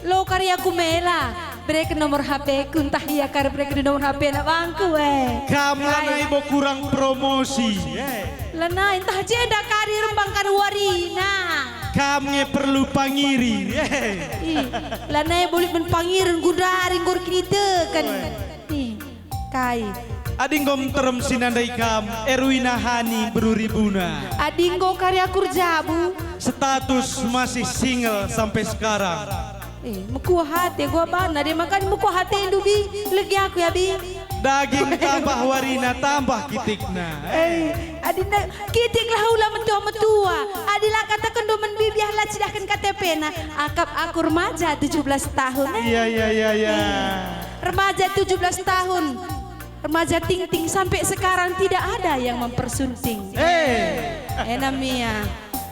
Lo kari aku mela. Bereken nomor H P-ku, entah ia kari bereken nomor H P anak bangku, eh. Kam lanai bo kurang promosi, eh. Lanai, entah jenda kari rembang kari warina. Kam nge perlu pangiri, eh. Ih, lanai bo lit men pangiren gundari nggor kiniteken. Weh. Ih. Kai. Adi enggo nterem si nandai kam, Erwina Hani beru ribuna. Adi enggo kari aku erjabu. Status masih single sampai sekarang. Eh, mekuah ate gua bana, dia makan mekuah atendu, Bi. Legi aku ya, Bi. Daging tambah warina tambah kitikna. Eh, adi nda-, kitiklah ula metua-metua. Adi la katakendu men, Bi, biarlah cidahken K T P-na. Akap aku remaja tujuh belas tahun. Eh. Iya, iya, iya, iya. Remaja tujuh belas tahun. Remaja Tingting sampai sekarang tidak ada yang mempersunting. Eh. Ena mia.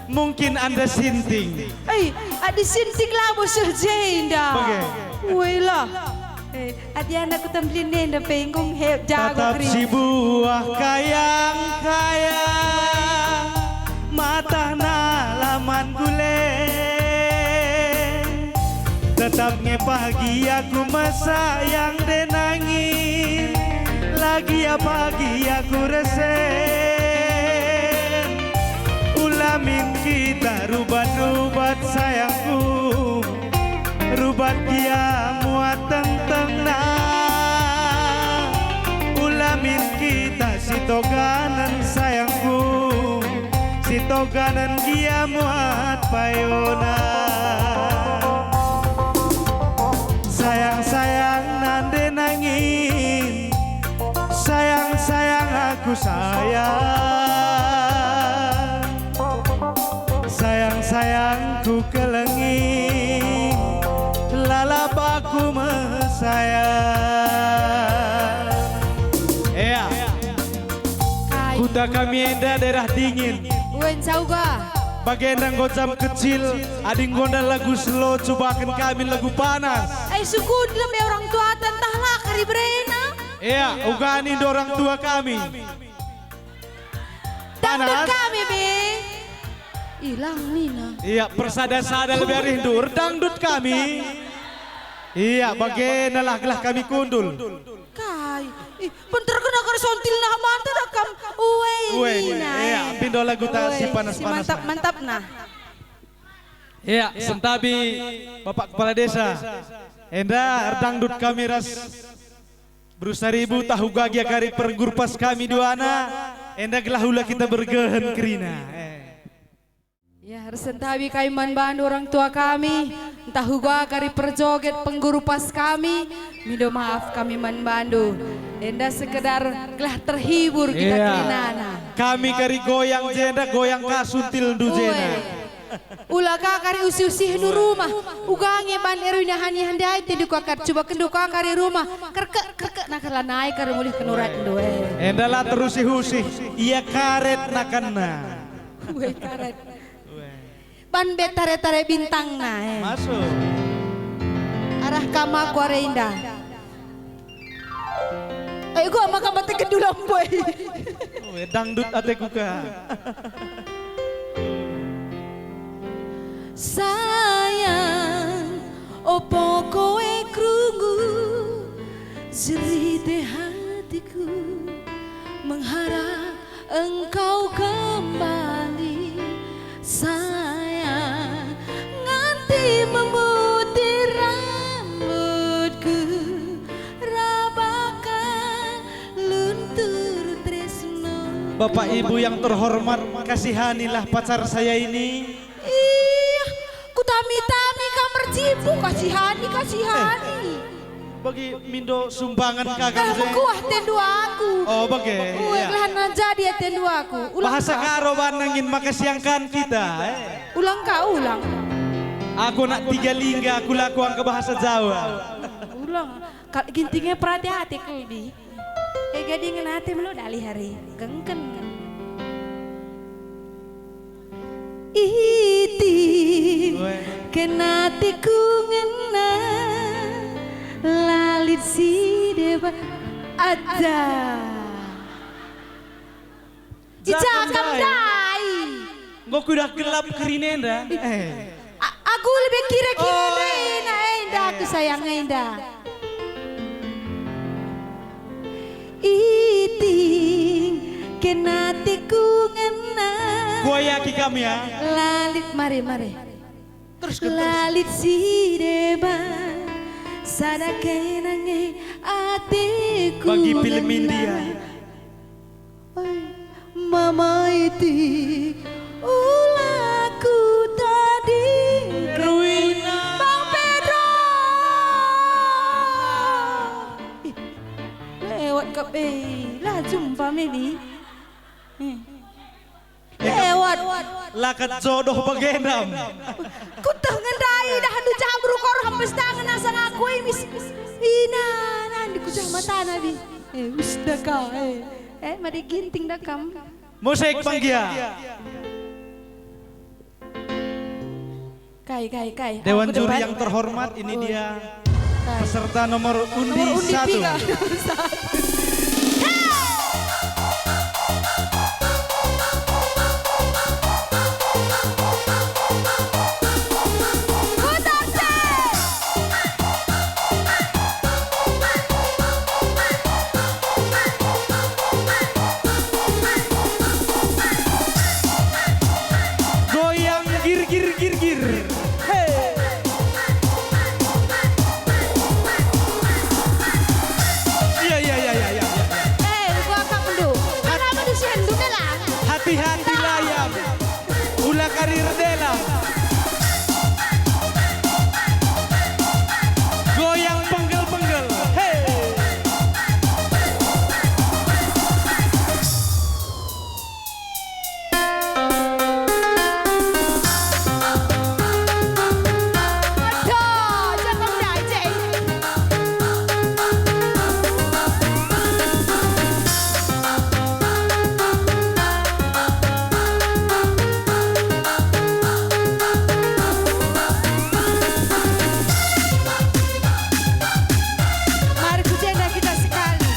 Mungkin Anda sinting. Eh, adi sinting labo seh jenda. Bage. Woi lah. Eh, adi anak ku temblin nenda pe enggo he jago Tatap kering. Si buah kayang-kayang, matahna laman gule. Tetap nge pagi aku mesayang denangin, lagi ya pagi aku resen. Ulamin kita rubat-rubat sayangku, rubat gia muat tengtengna. Ulamin kita sitoganen sayangku, sitoganen gia muat payona. Sayang-sayang nande nangin, sayang-sayang aku sayang. Sayang-sayang ku kelengi, lalap aku mesayang. Ea. Kai. Kuta kami enda daerah dingin. Uen sauga. Bagenda enggo jam kecil, adi enggo nda lagu slow, cubaken kami lagu panas. Ai sukut lem ya orang tua, tentahlah kari berena. Ea, uga nindu orang tua kami. Dangdut Panas. Kami, Bi. Ilang nina. Iya, persada-sada lebih arihndu, erdangdut kami. Iya, bage nalah gelah kami kundul. Kai. Ih, pun terkena kar sontil nah mata dah kam. Uwe, Uwe, nina, iya, eh. Pindo lagu ta Uwe, si panas-panas. Mantap, nah. Mantap, nah. Iya, sentabi Bapak Kepala Desa. Enda erdangdut kami ras Beru Saribu, tah uga gia kari pergurpas kami duana, enda gelah ula kita bergehen kerina. Eh. Ya, ersentabi kami man bandu orang tua kami, ntah uga kari perjoget penggurupas kami, mindo maaf kami man bandu. Enda sekedar gelah terhibur kita. Iya. Kerinana. Kami kari goyang jenda, goyang ka suntilndu jenda. Uwe. Ula ka kari usih-usihndu rumah. Uga nge ban erui nahani handai tindu kakar, cuba kendu ka kari rumah. Kerkek, kerkek, nah kala nai kari mulih kenurat ndu, eh. Enda la terusih-usih, ia karet nakanna. Weh, karet. Ban be tare-tare bintangna, eh. Masuk. Arah kam aku are indah. Ayo gua maka mate kedua lamboi. Oh, eh, dangdut ateku ka. Sayang, opo koe krungu, jerit e hatiku, mengharap engkau kembali, sayang, nganti memutih rambutku, rabakan luntur tresno. Bapak Ibu yang terhormat, kasihanilah pacar saya ini. Ih, kutami-tami kam erjimpuh, kasihani, kasihani. Eh. Bagi mindo sumbangan kagak. Lah, mekuah tendu aku. Oh, bage. Ue, iya. Lah, nah jadi ya tendu aku. Ulang. Bahasa ka. Karo banangin maka siangkan kita, eh. Ulang ka, ulang. Aku nak tiga lingga, aku lakuang ke bahasa Jawa. Ulang. Kal gintingnya perhati-hati, Kelbi. Eh, gadingen ate melo dalih hari. Gengken. Iting, weh. Kena tiku ngena, lalit si deba ada. Ica kam ndai. Enggo kudah gelap kerina enda. Eh. A-, aku lebih kira-kira. Oh. Ndai, nah, enda aku sayang enda. Iting, kena tiku ngena. Kuayaki kam ya. Lalit, mari, mari. Terus, terus. Lalit si deba, sada kena nge ateku. Bagi film India. Oi, Mama Itik, ulaku tading. Ruina. Bang Pedro. Ih, lewat kap, eh, lah jumpa me, Bi. Eh. Lewat. Lakat jodoh bagendam. Kuteh ngendai dah ndu jabru kor hempes tangen asa ngaku, eh, mis. Ina, nandi kujah matana, Bi. Eh, us da ka, eh. Eh, mari ginting da kam. Musik, Bang Gia. Kai, kai, kai. Dewan juri yang terhormat, ini dia peserta nomor undi satu. Nomor undi tiga. Goyang gir, gir, gir, gir. He. Iya, iya, iya, iya, iya. Eh, gua akapndu. Kenapa di situ, Belang? Hati-hati layam. Ula kari erdela. Goyang penggel-penggel. He. Aduh, jangan dajeng. Mari ku jenda kita sekali.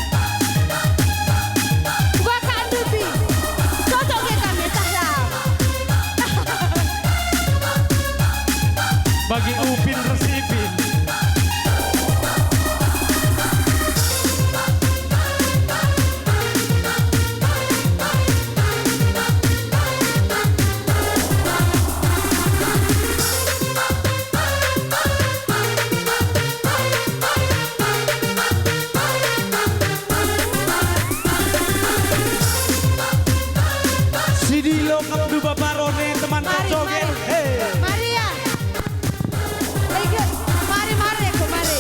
Kuga ka ndupi? Cocok nge kami, tah lam. Bagi Upin ras Ipin. Sidi lokap du bapa rone teman. Mari, kacogen. Mari. Hei. Mari ya. Ege, mari, mari, aku, mari.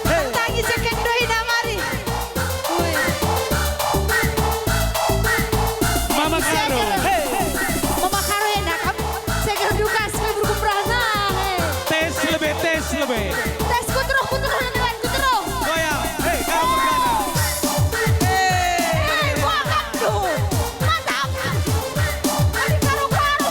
Hei. Tangi ceket dohina, mari. Ui. Mama Karo. Hei. Mama Karo enak, kam. Seger dukas, seger berkumpulna, hei. Tes lebe, tes lebe. Tes kuteruh, kuteruh, kuteruh. Goyang. Hei, kamu kanan. Hei, gua kan tuh. Mantap. Tadi karo-karo.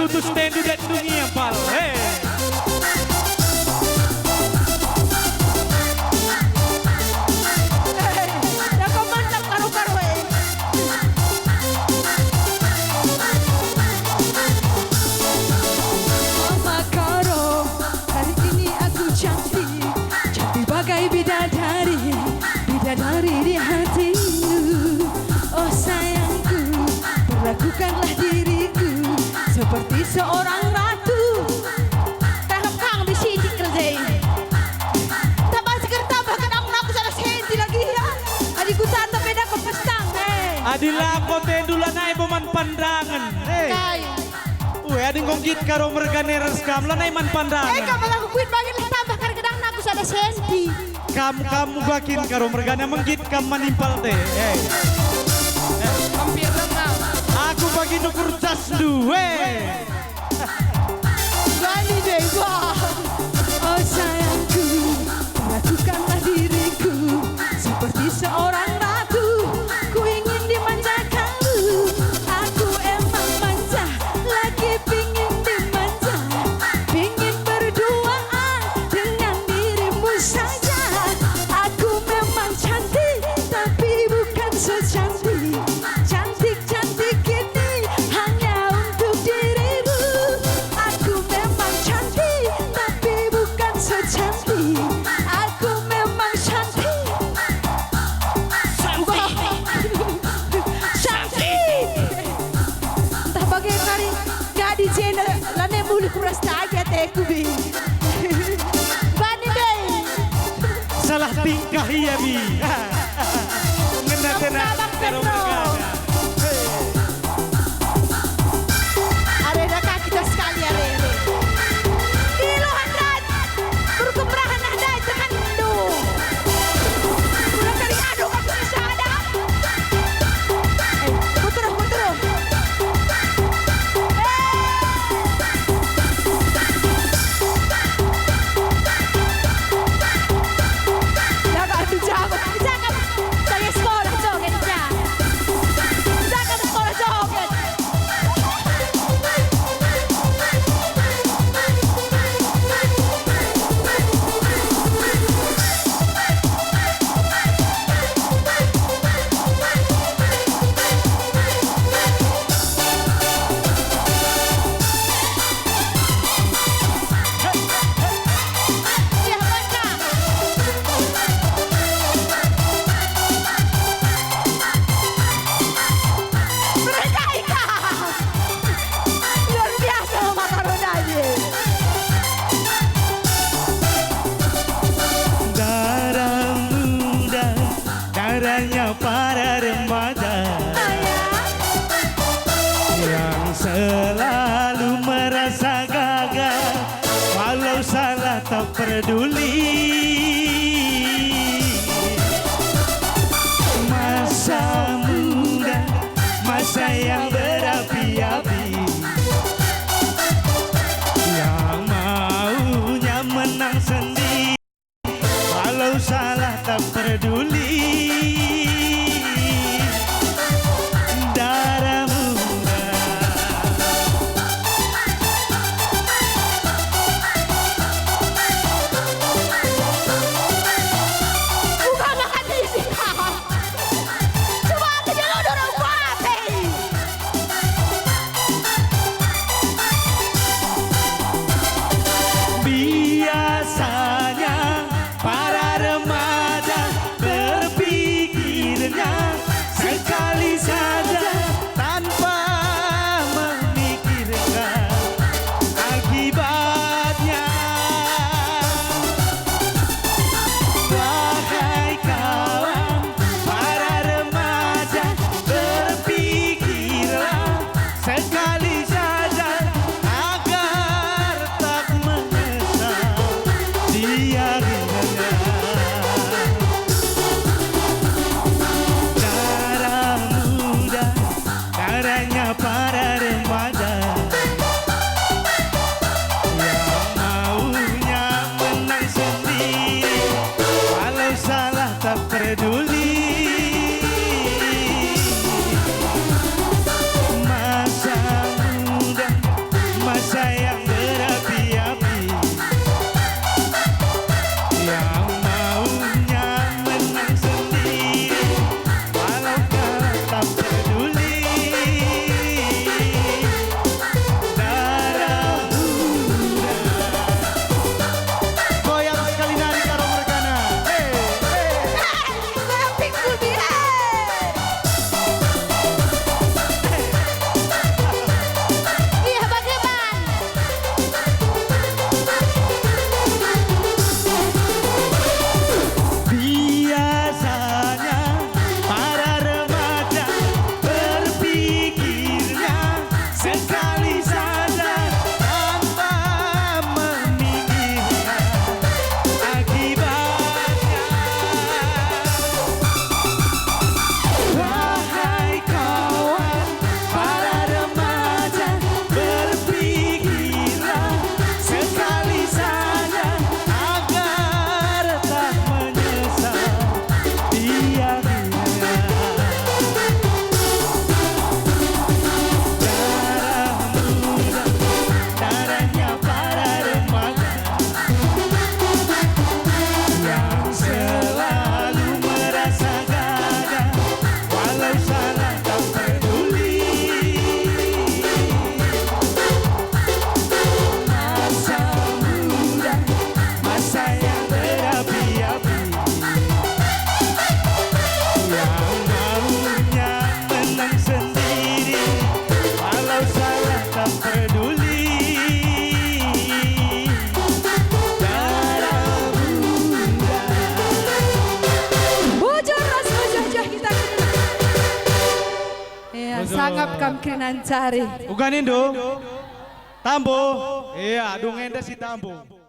Tutus tendu dat dungi empal. He. Hei, ya kau mantap karo-karo, eh. Mama Karo, hari ini aku cantik, cantik bagai bidadari, bidadari di hatimu. Oh sayangku, perlakukanlah diriku seperti seorang ratu. Tahap kang bisi kerjai. Tambah seger tambah kedang aku sada senti lagi ya. Adi ku tatap beda ku pestang, eh. Adi lako tendu lanai bo man pandangen, eh. Kai. Ue, adi enggo nggit Karo mergana ras kam, lanai man pandangen. Eh, kam aku kuit bagi tambah kar kedang aku sada senti. Kam, kam muga kin Karo mergana menggit kam manimpal te, eh. Eh. Hampir lengang. Aku bagi nukur jasndu, eh. Bani deh, wah. Oh sayangku, perlakukanlah diriku seperti seorang ratu. Ku ingin dimanja kamu. Aku emang manja, lagi pingin dimanja. Pingin berduaan dengan dirimu saja. Aku memang cantik, tapi bukan so cantik. Cantik-cantik ini hanya untuk dirimu. Aku memang cantik, tapi bukan so cantik. Aku memang cantik. Cantik. Cantik. Ntah bage kari, gadi jenda, lanai mulih kuras tagi ateku, Bi. Bani deh. Salah tingkah ia, Bi. Ngena tena Abang Karo Petro. Mergana. Arena ka kita sekali, arena. Iluh, Andrat. Turkum rahan, Andrat, tekan, aduh. Udah kali, aduh, kami sisa ada. Eh, puter, puter. Eh. Jaga, jaga, jaga. Saya sekolah joget, ja. Jaga sekolah joget. Luar biasa mata rodanya. Darah muda, darahnya para remaja. Oh, ya? Yang selalu merasa gagah, walau salah tak peduli. Masa muda, masa yang berapi-api, yang maunya menang sendiri. Walau salah tak peduli. Darah muda. Sangap kam kerina ncari. Uga nindu? Tambo. Iya, dung enda si Tambo.